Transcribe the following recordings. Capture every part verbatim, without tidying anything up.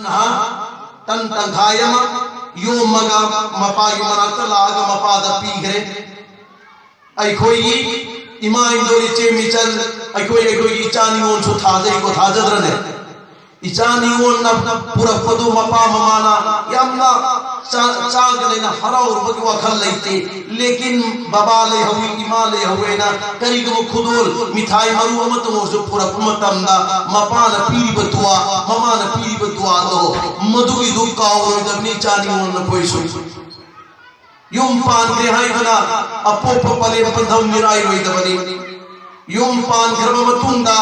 ꯅꯍꯥ ꯇꯟ ꯇꯪꯈꯥꯏ ꯑꯃ ꯌꯣꯝꯃꯒ ꯃꯄꯥꯒꯤ ꯃꯅꯥꯛꯇ ꯂꯥꯛꯑꯒ ꯃꯄꯥꯗ ꯄꯤꯈ꯭ꯔꯦ꯫ ꯑꯩꯈꯣꯏꯒꯤ ꯏꯃꯥ ꯏꯟꯗꯣꯜ, ꯏꯆꯦ ꯃꯤꯆꯜ, ꯑꯩꯈꯣꯏ ꯑꯩꯈꯣꯏꯒꯤ ꯏꯆꯥ ꯅꯤꯉꯣꯜꯁꯨ ꯊꯥꯖꯩꯀꯣ, ꯊꯥꯖꯗ꯭ꯔꯅꯦ? ꯏꯆꯥ ꯅꯤꯉꯣꯜꯅ ꯄꯨꯔꯛꯄꯗꯨ ꯃꯄꯥ ꯃꯃꯥꯅ ꯌꯥꯝꯅ ꯆꯥ-, ꯆꯥꯒ ꯂꯩꯅ ꯍꯔꯥꯎꯔꯨꯕꯒꯤ ꯋꯥꯈꯜ ꯂꯩꯇꯦ꯫ ꯂꯦꯀꯤꯟ ꯕꯕꯥ ꯂꯩꯍꯧꯏ, ꯏꯃꯥ ꯂꯩꯍꯧꯋꯦꯅ ꯀꯔꯤꯒꯨꯝꯕ ꯈꯨꯗꯣꯜ, ꯃꯤꯊꯥꯏ ꯃꯔꯨ ꯑꯃꯇꯪ ꯑꯣꯏꯔꯁꯨ ꯄꯨꯔꯛꯄ ꯃꯇꯝꯗ ꯃꯄꯥꯅ ꯄꯤꯔꯤꯕ ꯗꯨꯋꯥ, ꯃꯃꯥꯅ ꯄꯤꯔꯤꯕ ꯗꯨꯋꯥꯗꯣ, ꯃꯗꯨꯒꯤꯗꯨ ꯀꯥꯎꯔꯣꯏꯗꯕꯅꯤ ꯏꯆꯥ ꯅꯤꯉꯣꯜ ꯅꯈꯣꯏꯁꯨ꯫ ꯌꯨꯝ ꯄꯥꯟꯗꯦ ꯍꯥꯏꯗꯨꯅ ꯑꯄꯣꯛꯄ ꯄꯂꯦꯝ ꯄꯟꯊꯧ ꯃꯤꯔꯥꯏꯔꯣꯏꯗꯕꯅꯤ꯫ ꯌꯨꯝ ꯄꯥꯟꯈ꯭ꯔꯕ ꯃꯇꯨꯡꯗ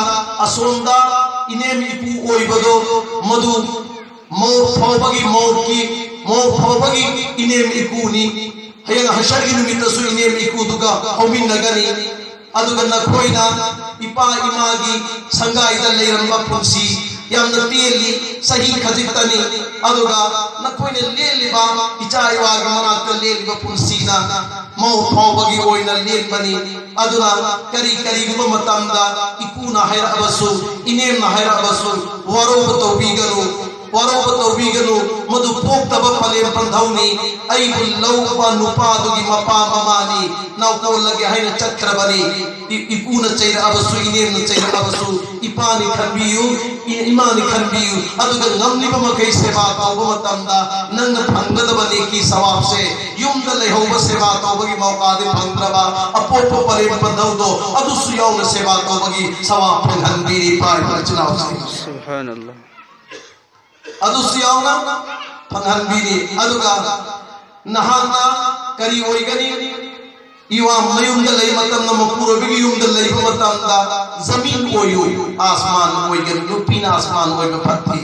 ꯑꯁꯣꯝꯗ ꯏꯅꯦꯝ ꯏꯀꯨ ꯑꯣꯏꯕꯗꯣ, ꯃꯗꯨ ꯃꯧ ꯐꯥꯎꯕꯒꯤ, ꯃꯧꯀꯤ, ꯃꯧ ꯐꯥꯎꯕꯒꯤ ꯏꯅꯦꯝ ꯏꯀꯨꯅꯤ꯫ ꯍꯌꯦꯡ ꯍꯁꯔꯒꯤ ꯅꯨꯃꯤꯠꯇꯁꯨ ꯏꯅꯦꯝ ꯏꯀꯨꯗꯨꯒ ꯍꯧꯃꯤꯟꯅꯒꯅꯤ꯫ ꯑꯗꯨꯒ ꯅꯈꯣꯏꯅ ꯏꯄꯥ ꯏꯃꯥꯒꯤ ꯁꯪꯒꯥꯏꯗ ꯂꯩꯔꯝꯕ ꯄꯨꯟꯁꯤ ꯌꯥꯝꯅ ꯇꯦꯜꯂꯤ, ꯆꯍꯤ ꯈꯖꯤꯛꯇꯅꯤ꯫ ꯑꯗꯨꯒ ꯅꯈꯣꯏꯅ ꯂꯦꯜꯂꯤꯕ, ꯏꯆꯥ ꯏꯋꯥꯒꯤ ꯃꯅꯥꯛꯇ ꯂꯦꯜꯂꯤꯕ ꯄꯨꯟꯁꯤꯅ ꯃꯧ ꯐꯥꯎꯕꯒꯤ ꯑꯣꯏꯅ ꯂꯦꯟꯕꯅꯤ꯫ ꯑꯗꯨꯅ ꯀꯔꯤ ꯀꯔꯤꯒꯨꯝꯕ ꯃꯇꯝꯗ ꯏꯀꯨꯅ ꯍꯥꯏꯔꯛꯑꯕꯁꯨ, ꯏꯅꯦꯝꯅ ꯍꯥꯏꯔꯛꯑꯕꯁꯨ, ꯋꯥꯔꯧꯕ ꯇꯧꯕꯤꯒꯅꯨ, ꯋꯥꯔꯧꯕ ꯇꯧꯕꯤꯒꯅꯨ꯫ ꯃꯗꯨ ꯄꯣꯛꯇꯕ ꯄꯂꯦꯝ ꯄꯟꯊꯧꯅꯤ꯫ ꯑꯩꯕꯨ ꯂꯧꯕ ꯅꯨꯄꯥꯗꯨꯒꯤ ꯃꯄꯥ ꯃꯃꯥꯅꯤ, ꯅꯥꯎꯀꯣꯜꯂꯒꯦ ꯍꯥꯏꯅ ꯆꯠꯈ꯭ꯔꯕꯅꯤ꯫ ꯏ-, ꯏꯄꯨꯅ ꯆꯩꯔꯛꯑꯕꯁꯨ, ꯏꯅꯦꯝꯅ ꯆꯩꯔꯛꯑꯕꯁꯨ, ꯏꯄꯥꯅꯤ ꯈꯟꯕꯤꯌꯨ, ꯏ-, ꯏꯃꯥꯅꯤ ꯈꯟꯕꯤꯌꯨ꯫ ꯑꯗꯨꯒ ꯉꯝꯂꯤꯕ ꯃꯈꯩ ꯁꯦꯕꯥ ꯇꯧꯕ ꯃꯇꯝꯗ ꯅꯪꯅ ꯐꯪꯒꯗꯕ ꯅꯦꯀꯤ ꯁꯋꯥꯕꯁꯦ, ꯌꯨꯝꯗ ꯂꯩꯍꯧꯕ ꯁꯦꯕꯥ ꯇꯧꯕꯒꯤ ꯃꯧꯀꯥꯗꯤ ꯐꯪꯗ꯭ꯔꯕ, ꯑꯄꯣꯛꯄ ꯄꯂꯦꯝ ꯄꯟꯊꯧꯗꯣ ꯑꯗꯨꯁꯨ ꯌꯥꯎꯅ ꯁꯦꯕꯥ ꯇꯧꯕꯒꯤ ꯁꯋꯥꯕ ꯐꯪꯍꯟꯕꯤꯔꯤ ꯏꯄꯥ ꯏꯄꯥ ꯏꯆꯤꯜ ꯏꯅꯥꯎꯁꯤꯡ꯫ ꯁꯨꯕꯍꯥꯅꯜꯂꯥꯍ꯫ ꯑꯗꯨꯁꯨ ꯌꯥꯎꯅ ꯐꯪꯍꯟꯕꯤꯔꯤ꯫ ꯑꯗꯨꯒ ꯅꯍꯥꯛꯅ ꯀꯔꯤ ꯑꯣꯏꯒꯅꯤ? ꯏꯋꯥ ꯃꯌꯨꯝꯗ ꯂꯩ ꯃꯇꯝꯗ, ꯃꯄꯨꯔꯣꯏꯕꯒꯤ ꯌꯨꯝꯗ ꯂꯩꯕ ꯃꯇꯝꯗ ꯖꯃꯤꯟ ꯑꯣꯏꯌꯨ, ꯑꯥꯁꯃꯥꯟ ꯑꯣꯏꯒꯅꯨ꯫ ꯅꯨꯄꯤꯅ ꯑꯥꯁꯃꯥꯟ ꯑꯣꯏꯕ ꯐꯠꯇꯦ꯫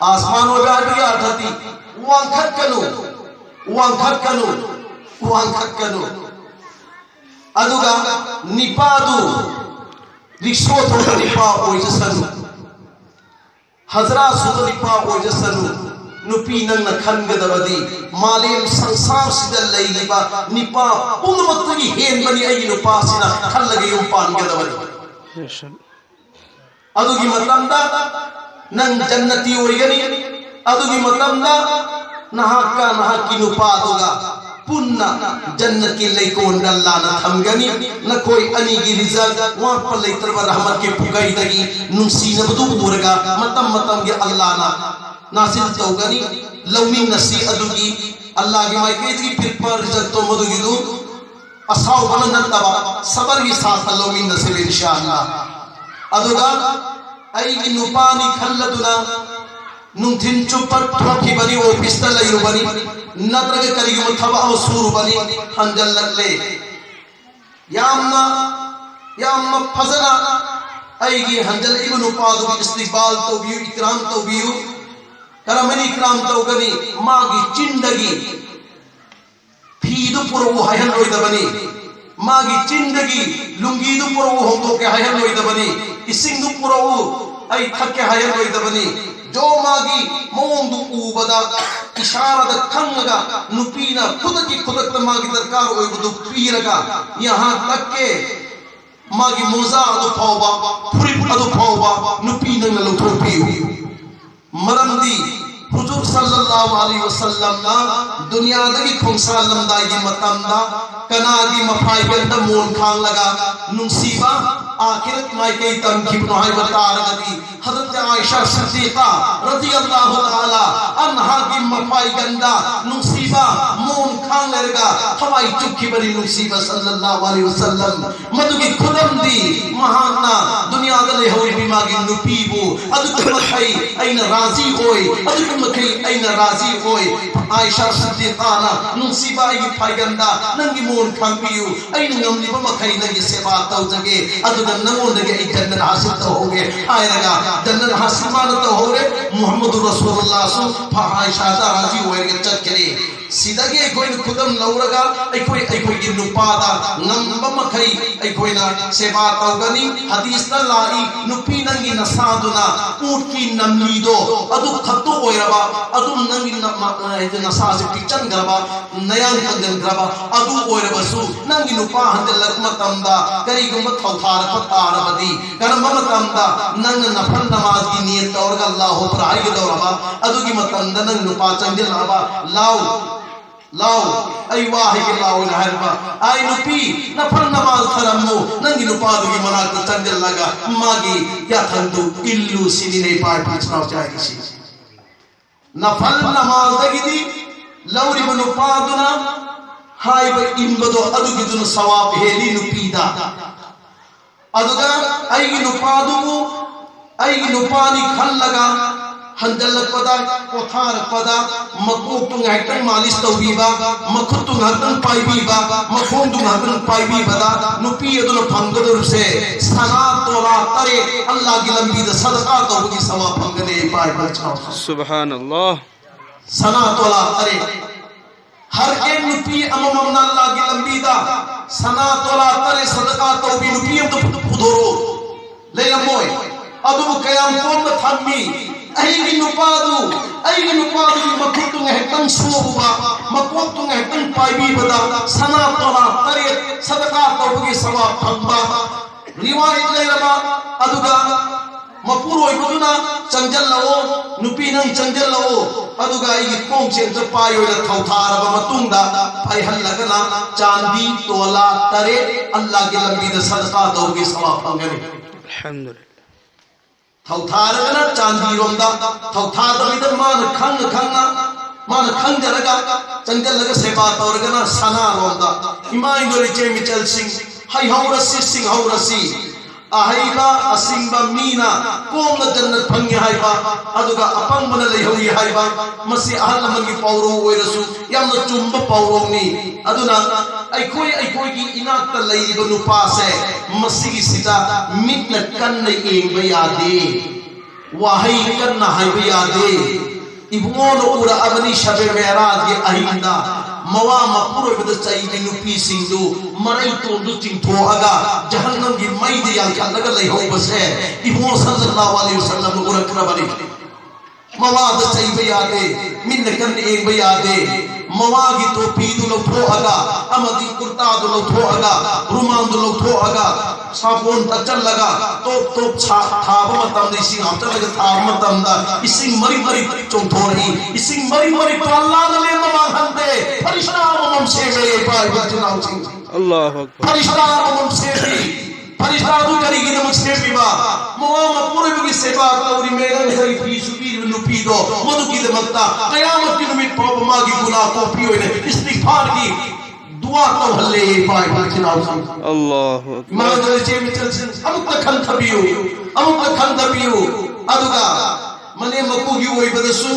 ꯑꯥꯁꯃꯥꯟ ꯑꯣꯏꯕ ꯍꯥꯏꯕꯒꯤ ꯑꯔꯊꯗꯤ ꯋꯥꯡꯈꯠꯀꯅꯨ, ꯋꯥꯡꯈꯠꯀꯅꯨ, ꯋꯥꯡꯈꯠꯀꯅꯨ꯫ ꯑꯗꯨꯒ ꯅꯤꯄꯥꯗꯨ ꯔꯤꯛꯁꯣ ꯊꯧꯕ ꯅꯤꯄꯥ ꯑꯣꯏꯖꯁꯅꯨ, ꯍꯖꯔꯥ ꯁꯨꯕ ꯅꯤꯄꯥ ꯑꯣꯏꯖꯁꯅꯨ꯫ ꯅꯨꯄꯤ, ꯅꯪꯅ ꯈꯟꯒꯗꯕꯗꯤ ꯃꯥꯂꯦꯝ ꯁꯪꯁꯥꯔꯁꯤꯗ ꯂꯩꯔꯤꯕ ꯅꯤꯄꯥ ꯄꯨꯝꯅꯃꯛꯇꯒꯤ ꯍꯦꯟꯕꯅꯤ ꯑꯩꯒꯤ ꯅꯨꯄꯥꯁꯤꯅ ꯈꯜꯂꯒ ꯌꯨꯝ ꯄꯥꯟꯒꯗꯕꯅꯤ꯫ ꯑꯗꯨꯒꯤ ꯃꯇꯝꯗ ꯅꯪ ꯖꯟꯅꯇꯤ ꯑꯣꯏꯒꯅꯤ꯫ ꯑꯗꯨꯒꯤ ꯃꯇꯝꯗ ꯅꯍꯥꯛꯀ ꯅꯍꯥꯛꯀꯤ ꯅꯨꯄꯥꯗꯨꯒ ꯄꯨꯟꯅ ꯖꯟꯅꯠꯀꯤ ꯂꯩꯀꯣꯜꯗ ꯑꯜꯂꯥꯅ ꯊꯝꯒꯅꯤ꯫ ꯅꯈꯣꯏ ꯑꯅꯤꯒꯤ ꯔꯤꯖꯜ ꯋꯥꯠꯄ ꯂꯩꯇ꯭ꯔꯕ ꯔꯍꯃꯠꯀꯤ ꯄꯨꯈꯩꯗꯒꯤ ꯅꯨꯡꯁꯤꯅꯕꯗꯨ ꯎꯔꯒ ꯃꯇꯝ ꯃꯇꯝꯒꯤ ꯑꯜꯂꯥꯅ ꯅꯥꯖꯤꯜ ꯇꯧꯒꯅꯤ꯫ ꯂꯧꯃꯤꯟꯅꯁꯤ ꯑꯗꯨꯒꯤ ꯑꯜꯂꯥꯒꯤ ꯃꯥꯏꯀꯩꯗꯒꯤ ꯄꯤꯔꯛꯄ ꯔꯤꯖꯜꯇꯣ ꯃꯗꯨꯒꯤꯗꯨ ꯑꯁꯥꯎꯕꯅ ꯅꯠꯇꯕ ꯁꯕꯔꯒꯤ ꯁꯥꯊ ꯂꯧꯃꯤꯟꯅꯁꯤ ꯏꯟꯁꯥ ꯑꯜꯂꯥ꯫ ꯑꯗꯨꯒ ꯑꯩꯒꯤ ꯅꯨꯄꯥꯅꯤ ꯈꯜꯂꯗꯨꯅ ꯅꯨꯡꯊꯤꯟ ꯆꯨꯞꯄ ꯊꯣꯛꯈꯤꯕꯅꯤ, ꯑꯣꯐꯤꯁꯇ ꯂꯩꯔꯨꯕꯅꯤ, ꯅꯠꯇ꯭ꯔꯒ ꯀꯔꯤꯒꯨꯝꯕ ꯊꯕꯛ ꯑꯃ ꯁꯨꯔꯨꯕꯅꯤ, ꯍꯟꯖꯜꯂꯛꯂꯦ꯫ ꯌꯥꯝꯅ ꯌꯥꯝꯅ ꯐꯖꯅ ꯑꯩꯒꯤ ꯍꯟꯖꯜꯂꯛꯏꯕ ꯅꯨꯄꯥꯗꯨꯒꯤ ꯏꯁꯇꯤꯛꯕꯥꯜ ꯇꯧꯕꯤꯌꯨ, ꯏꯀ꯭ꯔꯥꯝ ꯇꯧꯕꯤꯌꯨ꯫ ꯀꯔꯝꯍꯥꯏꯅ ꯏꯀ꯭ꯔꯥꯝ ꯇꯧꯒꯅꯤ? ꯃꯥꯒꯤ ꯆꯤꯟꯗꯒꯤ ꯐꯤꯗꯨ ꯄꯨꯔꯛꯎ ꯍꯥꯏꯍꯜꯂꯣꯏꯗꯕꯅꯤ꯫ ꯃꯥꯒꯤ ꯆꯤꯟꯗꯒꯤ ꯂꯨꯡꯒꯤꯗꯨ ꯄꯨꯔꯛꯎ, ꯍꯣꯡꯗꯣꯛꯀꯦ ꯍꯥꯏꯍꯜꯂꯣꯏꯗꯕꯅꯤ꯫ ꯏꯁꯤꯡꯗꯨ ꯄꯨꯔꯛꯎ, ꯑꯩ ꯊꯛꯀꯦ ꯍꯥꯏꯍꯜꯂꯣꯏꯗꯕꯅꯤ꯫ ꯖꯣ ꯃꯥꯒꯤ ꯃꯑꯣꯡꯗꯨ ꯎꯕꯗ ꯏꯁꯥꯔꯥꯗ ꯈꯪꯉꯒ ꯅꯨꯄꯤꯅ ꯈꯨꯗꯛꯀꯤ ꯈꯨꯗꯛꯇ ꯃꯥꯒꯤ ꯗꯔꯀꯥꯔ ꯑꯣꯏꯕꯗꯨ ꯄꯤꯔꯒ ꯌꯥꯍꯥꯛ ꯇꯛꯀꯦ, ꯃꯥꯒꯤ ꯃꯣꯖꯥ ꯑꯗꯨ ꯐꯥꯎꯕ, ꯐꯨꯔꯤꯠ ꯑꯗꯨ ꯐꯥꯎꯕ ꯅꯨꯄꯤ ꯅꯪꯅ ꯂꯧꯊꯣꯛꯄꯤꯌꯨ꯫ ꯃꯔꯝꯗꯤ ꯍꯨꯖꯨꯔ ꯁꯜꯂꯜꯂꯥꯍꯨ ꯑꯂꯩꯍꯤ ꯋꯁꯜꯂꯝꯅ ꯗꯨꯅꯤꯌꯥꯗꯒꯤ ꯈꯣꯡꯁꯥꯜꯂꯝꯗꯥꯏꯒꯤ ꯃꯇꯝꯗ ꯀꯅꯥꯒꯤ ꯃꯐꯥꯏꯒꯟꯗ ꯃꯣꯟ ꯈꯥꯡꯂꯒ ꯅꯨꯡꯁꯤꯕ ꯑꯥꯈꯤꯔꯠ ꯃꯥꯏꯀꯩ ꯇꯝꯈꯤꯕꯅꯣ ꯍꯥꯏꯕ ꯇꯥꯔꯒꯗꯤ ꯍꯖꯔꯠ ꯑꯥꯏꯁꯥ ꯁꯤꯗꯤꯀꯥ ꯔꯗꯤꯌꯜꯂꯥꯍꯨ ꯇꯥꯂꯥ ꯑꯟꯍꯥꯒꯤ ꯃꯐꯥꯏꯒꯟꯗ ꯅꯨꯡꯁꯤꯕ ꯃꯣꯟ ꯈꯥꯡ ꯂꯩꯔꯒ ꯊꯋꯥꯏ ꯆꯨꯞꯈꯤꯕꯅꯤ ꯅꯨꯡꯁꯤꯕ ꯁꯜꯂꯜꯂꯥꯍꯨ ꯑꯂꯩꯍꯤ ꯋꯁꯜꯂꯝ꯫ ꯃꯗꯨꯒꯤ ꯈꯨꯗꯝꯗꯤ ꯃꯍꯥꯛꯅ ꯗꯨꯅꯤꯌꯥꯗ ꯂꯩꯍꯧꯔꯤꯕ ꯃꯥꯒꯤ ꯅꯨꯄꯤꯕꯨ ꯑꯗꯨꯛꯀꯤ ꯃꯈꯩ ꯑꯩꯅ ꯔꯥꯖꯤ ꯑꯣꯏ, ꯑꯗꯨꯛꯀꯤ ꯃꯈꯩ ꯑꯩꯅ ꯔꯥꯖꯤ ꯑꯣꯏ꯫ ꯑꯥꯏꯁꯥ ꯁꯤꯗꯤꯀꯥꯅ, "ꯅꯨꯡꯁꯤꯕ ꯑꯩꯒꯤ ꯐꯥꯏꯒꯟꯗ ꯅꯪꯒꯤ ꯃꯣꯟ ꯈꯥꯡꯕꯤꯌꯨ, ꯑꯩꯅ ꯉꯝꯂꯤꯕ ꯃꯈꯩ ꯅꯪꯒꯤ ꯁꯦꯕꯥ ꯇꯧꯖꯒꯦ, ꯑꯗꯨꯒ ꯅꯪꯉꯣꯟꯗꯒꯤ ꯑꯩ ꯖꯟꯅꯠ ꯍꯥꯁꯤꯜ ꯇꯧꯍꯧꯒꯦ" ꯍꯥꯏꯔꯒ ꯖꯟꯅꯠ ꯍꯥꯁꯤꯜ ꯃꯥꯅ ꯇꯧꯍꯧꯔꯦ꯫ ꯃꯨꯍꯝꯃꯗꯨ ꯔꯁꯨꯂꯨꯜꯂꯥꯍꯁꯨ ꯐ-, ꯑꯥꯏꯁꯥꯗ ꯔꯥꯖꯤ ꯑꯣꯏꯔꯒ ꯆꯠꯈ꯭ꯔꯦ꯫ ꯁꯤꯗꯒꯤ ꯑꯩꯈꯣꯏꯅ ꯈꯨꯗꯝ ꯂꯧꯔꯒ ꯑꯩꯈꯣꯏ ꯑꯩꯈꯣꯏꯒꯤ ꯅꯨꯄꯥꯗ ꯉꯝꯕ ꯃꯈꯩ ꯑꯩꯈꯣꯏꯅ ꯁꯦꯕꯥ ꯇꯧꯒꯅꯤ꯫ ꯍꯗꯤꯁꯇ ꯂꯥꯛꯏ, "ꯅꯨꯄꯤ, ꯅꯪꯒꯤ ꯅꯁꯥꯗꯨꯅ ꯎꯠꯀꯤ ꯅꯝꯂꯤꯗꯣ ꯑꯗꯨ ꯈꯛꯇ ꯑꯣꯏꯔꯕ, ꯑꯗꯨꯝ ꯅꯪꯒꯤ ꯅ-, ꯃ-, ꯍꯥꯏꯗꯤ ꯅꯁꯥꯁꯦ ꯄꯤꯛꯆꯟꯈ꯭ꯔꯕ, ꯅꯌꯥꯡ ꯀꯪꯖꯟꯈ꯭ꯔꯕ ꯑꯗꯨ ꯑꯣꯏꯔꯕꯁꯨ, ꯅꯪꯒꯤ ꯅꯨꯄꯥ ꯍꯟꯖꯜꯂꯛꯄ ꯃꯇꯝꯗ ꯀꯔꯤꯒꯨꯝꯕ ꯊꯧꯊꯥꯔꯛꯄ ꯇꯥꯔꯕꯗꯤ, ꯀꯔꯝꯕ ꯃꯇꯝꯗ ꯅꯪꯅ ꯅꯐꯜ ꯅꯃꯥꯖꯒꯤ ꯅꯤꯌꯠ ꯇꯧꯔꯒ ꯑꯜꯂꯥꯍꯨ ꯑꯛꯕꯔ ꯍꯥꯏꯒꯗꯧꯔꯕ? ꯑꯗꯨꯒꯤ ꯃꯇꯝꯗ ꯅꯪ ꯅꯨꯄꯥ ꯆꯪꯁꯤꯜꯂꯛꯑꯕ, ꯂꯥꯎ, ꯂꯥꯎ, ꯑꯩ ꯋꯥ ꯍꯥꯏꯒꯦ ꯂꯥꯎꯅ ꯍꯥꯏꯔꯕ, ꯑꯩ ꯅꯨꯄꯤ, ꯅꯐꯜ ꯅꯃꯥꯖ ꯊꯔꯝꯃꯨ, ꯅꯪꯒꯤ ꯅꯨꯄꯥꯗꯨꯒꯤ ꯃꯅꯥꯛꯇ ꯆꯪꯁꯤꯜꯂꯒ ꯃꯥꯒꯤ ꯌꯥꯊꯪꯗꯨ ꯏꯜꯂꯨ ꯁꯤꯅꯤꯅꯦ ꯏꯄꯥ ꯏꯄꯨ ꯏꯆꯤꯟ ꯏꯅꯥꯎ ꯍꯥꯏꯔꯤꯁꯤ꯫ ꯅꯐꯜ ꯅꯃꯥꯖꯗꯒꯤꯗꯤ ꯂꯧꯔꯤꯕ ꯅꯨꯄꯥꯗꯨꯅ ꯍꯥꯏꯕ ꯏꯟꯕꯗꯣ ꯑꯗꯨꯒꯤꯗꯨꯅ ꯁꯋꯥꯕ ꯍꯦꯜꯂꯤ ꯅꯨꯄꯤꯗ꯫ ꯑꯗꯨꯒ ꯑꯩꯒꯤ ꯅꯨꯄꯥꯗꯨꯕꯨ ꯑꯩꯒꯤ ꯅꯨꯄꯥꯅꯤ ꯈꯜꯂꯒ ꯍꯟꯖꯜꯂꯛꯄꯗ, ꯄꯣꯊꯥꯔꯛꯄꯗ ꯃꯀꯣꯛꯇꯨ ꯉꯥꯏꯍꯥꯛꯇꯪ ꯃꯥꯂꯤꯁ ꯇꯧꯕꯤꯕ, ꯃꯈꯨꯠꯇꯨ ꯉꯥꯏꯍꯥꯛꯇꯪ ꯄꯥꯏꯕꯤꯕ, ꯃꯈꯣꯡꯗꯨ ꯉꯥꯏꯍꯥꯛꯇꯪ ꯄꯥꯏꯕꯤꯕꯗ ꯅꯨꯄꯤ ꯑꯗꯨꯅ ꯐꯪꯒꯗꯧꯔꯤꯕꯁꯦ ꯁꯅꯥ ꯇꯣꯂꯥ ꯇꯔꯦꯠ ꯑꯜꯂꯥꯒꯤ ꯂꯝꯕꯤꯗ ꯁꯗꯀꯥ ꯇꯧꯕꯒꯤ ꯁꯋꯥꯕ ꯐꯪꯒꯅꯤ ꯏꯄꯥ ꯏꯄꯥ ꯏꯆꯤꯟ ꯏꯅꯥꯎ꯫ ꯁꯨꯕꯍꯥꯅꯜꯂꯥꯍ꯫ ꯁꯅꯥ ꯇꯣꯂꯥ ꯇꯔꯦꯠ꯫ ꯍꯔ ꯑꯦꯛ ꯅꯨꯄꯤ ꯑꯃꯃꯝꯅ ꯑꯜꯂꯥꯒꯤ ꯂꯝꯕꯤꯗ ꯁꯅꯥ ꯇꯣꯂꯥ ꯇꯔꯦꯠ ꯁꯗꯀꯥ ꯇꯧꯕꯤ ꯅꯨꯄꯤ ꯑꯃꯇ ꯄꯨ-, ꯄꯨꯊꯣꯔꯛꯎ꯫ ꯂꯩꯔꯝꯃꯣꯏ꯫ ꯑꯗꯨꯕꯨ ꯀꯌꯥꯝ ꯀꯣꯝꯅ ꯊꯝꯃꯤ꯫ ꯑꯩꯒꯤ ꯅꯨꯄꯥꯗꯨ, ꯑꯩꯒꯤ ꯅꯨꯄꯥꯗꯨꯒꯤ ꯃꯈꯨꯠꯇꯨ ꯉꯥꯏꯍꯥꯛꯇꯪ ꯁꯣꯛꯎꯕ, ꯃꯀꯣꯛꯇꯨ ꯉꯥꯏꯍꯥꯛꯇꯪ ꯄꯥꯏꯕꯤꯕꯗ ꯁꯅꯥ ꯇꯣꯂꯥ ꯇꯔꯦꯠ ꯁꯗꯀꯥ ꯇꯧꯕꯒꯤ ꯁꯋꯥꯕ ꯐꯪꯕ꯫ ꯔꯤꯋꯥꯌꯠ ꯂꯩꯔꯕ ꯑꯗꯨꯒ ꯃꯄꯨꯔꯣꯏꯕꯗꯨꯅ, "ꯆꯪꯁꯤꯜꯂꯛꯑꯣ, ꯅꯨꯄꯤ ꯅꯪ ꯆꯪꯁꯤꯜꯂꯛꯑꯣ, ꯑꯗꯨꯒ ꯑꯩꯒꯤ ꯈꯣꯡꯁꯦ ꯑꯝꯇ ꯄꯥꯏꯌꯣꯅ" ꯊꯧꯊꯥꯔꯕ ꯃꯇꯨꯡꯗ ꯄꯥꯏꯍꯜꯂꯒꯅ ꯆꯥꯟꯗꯤ ꯇꯣꯂꯥ ꯇꯔꯦꯠ ꯑꯜꯂꯥꯒꯤ ꯂꯝꯕꯤꯗ ꯁꯗꯀꯥ ꯇꯧꯕꯒꯤ ꯁꯋꯥꯕ ꯐꯪꯒꯅꯤ꯫ ꯑꯜꯍꯝꯗꯨꯂꯤꯜꯂꯥꯍ꯫ ꯊꯧꯊꯥꯔꯒꯅ ꯆꯥꯟꯗꯤꯔꯣꯝꯗ, ꯊꯧꯊꯥꯗꯕꯤꯗ ꯃꯥꯅ ꯈꯪꯅ ꯈꯪꯅ, ꯃꯥꯅ ꯈꯪꯖꯔꯒ ꯆꯪꯁꯤꯜꯂꯒ ꯁꯦꯕꯥ ꯇꯧꯔꯒꯅ ꯁꯅꯥꯔꯣꯝꯗ꯫ ꯏꯃꯥ ꯏꯟꯗꯣꯔ ꯏꯆꯦ ꯃꯤꯆꯜꯁꯤꯡ, ꯍꯩꯍꯧꯔꯁꯤ, ꯁꯤꯡꯍꯧꯔꯁꯤ꯫ ꯑꯍꯩꯕ, ꯑꯁꯤꯡꯕ ꯃꯤꯅ ꯀꯣꯝꯅ ꯖꯟꯅꯠ ꯐꯪꯉꯤ ꯍꯥꯏꯕ, ꯑꯗꯨꯒ ꯑꯄꯪꯕꯅ ꯂꯩꯍꯧꯏ ꯍꯥꯏꯕ, ꯃꯁꯤ ꯑꯍꯜ ꯂꯃꯟꯒꯤ ꯄꯥꯎꯔꯧ ꯑꯣꯏꯔꯁꯨ ꯌꯥꯝꯅ ꯆꯨꯝꯕ ꯄꯥꯎꯔꯧꯅꯤ꯫ ꯑꯗꯨꯅ ꯑꯩꯈꯣꯏ, ꯑꯩꯈꯣꯏꯒꯤ ꯏꯅꯥꯛꯇ ꯂꯩꯔꯤꯕ ꯅꯨꯄꯥꯁꯦ, ꯃꯁꯤꯒꯤꯁꯤꯗ ꯃꯤꯠꯅ ꯀꯟꯅ ꯌꯦꯡꯕ ꯌꯥꯗꯦ, ꯋꯥꯍꯩ ꯀꯟꯅ ꯍꯥꯏꯕ ꯌꯥꯗꯦ꯫ ꯏꯕꯨꯡꯉꯣꯅ ꯎꯔꯛꯑꯕꯅꯤ ꯁꯕꯦ ꯃꯦꯔꯥꯖꯒꯤ ꯑꯍꯤꯡꯗ ꯃꯋꯥ ꯃꯄꯨꯔꯣꯏꯕꯗ ꯆꯩꯕꯤ ꯅꯨꯄꯤꯁꯤꯡꯗꯨ ꯃꯔꯩ ꯇꯣꯟꯗꯨ ꯆꯤꯡꯊꯣꯛꯑꯒ ꯖꯍꯟꯅꯝꯒꯤ ꯃꯩꯗ ꯌꯥꯟꯈꯠꯂꯒ ꯂꯩꯍꯧꯕꯁꯦ ꯏꯕꯨꯡꯉꯣ ꯁꯜꯂꯜꯂꯥꯍꯨ ꯑꯂꯩꯍꯤ ꯋꯁꯜꯂꯝꯅ ꯎꯔꯛꯈ꯭ꯔꯕꯅꯤ꯫ ꯃꯋꯥꯗ ꯆꯩꯕ ꯌꯥꯗꯦ, ꯃꯤꯠꯅ ꯀꯟꯅ ꯌꯦꯡꯕ ꯌꯥꯗꯦ꯫ ꯃꯋꯥꯒꯤ ꯇꯣꯄꯤꯗꯨ ꯂꯧꯊꯣꯛꯑꯒ ꯑꯃꯗꯤ ꯀꯨꯔꯇꯥꯗꯨ ꯂꯧꯊꯣꯛꯑꯒ ꯔꯨꯃꯥꯟꯗꯨ ꯂꯧꯊꯣꯛꯑꯒ ꯁꯥꯄꯣꯟ ꯇꯛꯆꯜꯂꯒ ꯇꯣꯞ ꯇꯣꯞ ꯁꯥ-, ꯊꯥꯕ ꯃꯇꯝꯗ, ꯏꯁꯤꯡ ꯍꯥꯞꯆꯜꯂꯒ ꯊꯥꯕ ꯃꯇꯝꯗ ꯏꯁꯤꯡ ꯃꯔꯤꯛ ꯃꯔꯤꯛ ꯆꯣꯡꯊꯣꯔꯛꯏ꯫ ꯏꯁꯤꯡ ꯃꯔꯤꯛ ꯃꯔꯤꯛꯇꯣ ꯑꯜꯂꯥꯍꯅ ꯂꯦꯝꯅ ꯃꯥꯡꯍꯟꯗꯦ꯫ ꯐꯔꯤꯁꯇꯥ ꯑꯃꯃꯝ ꯁꯦꯝꯃꯦ, ꯏꯄꯥ ꯏꯄꯨ ꯏꯆꯤꯟ ꯏꯅꯥꯎꯁꯤꯡ꯫ ꯑꯜꯂꯥꯍꯨ ꯑꯛꯕꯔ꯫ ꯐꯔꯤꯁꯇꯥ ꯑꯃꯃꯝ ꯁꯦꯝꯃꯤ꯫ ꯐꯔꯤꯁꯇꯥꯗꯨ ꯀꯔꯤꯒꯤꯗꯃꯛ ꯁꯦꯝꯃꯤꯕ? ꯃꯋꯥ ꯃꯄꯨꯔꯣꯏꯕꯒꯤ ꯁꯦꯕꯥ ꯇꯧꯔꯤꯃꯦ, ꯅꯪ ꯀꯔꯤ ꯐꯤ ꯁꯨꯕꯤꯔꯤꯕ ꯅꯨꯄꯤꯗꯣ, ꯃꯗꯨꯒꯤꯗꯃꯛꯇ ꯀꯌꯥꯃꯠꯀꯤ ꯅꯨꯃꯤꯠ ꯐꯥꯎꯕ ꯃꯥꯒꯤ ꯒꯨꯅꯥ ꯀꯣꯛꯄꯤ ꯑꯣꯏꯅ ꯏꯁꯇꯤꯒꯐꯥꯔꯒꯤ ꯗꯨꯋꯥ ꯇꯧꯍꯜꯂꯦ, ꯏꯄꯥ ꯏꯄꯨ ꯏꯆꯤꯟ ꯏꯅꯥꯎꯁꯤꯡ꯫ ꯑꯜꯂꯥꯍꯨ ꯑꯛꯕꯔ꯫ ꯏꯃꯥꯟꯅꯕ ꯏꯆꯦ ꯃꯆꯜꯁꯤꯡ, ꯑꯃꯨꯛꯇ ꯈꯟꯊꯕꯤꯌꯨ, ꯑꯃꯨꯛꯇ ꯈꯟꯊꯕꯤꯌꯨ꯫ ꯑꯗꯨꯒ ꯃꯅꯦꯝ ꯃꯀꯨꯒꯤ ꯑꯣꯏꯕꯗꯁꯨ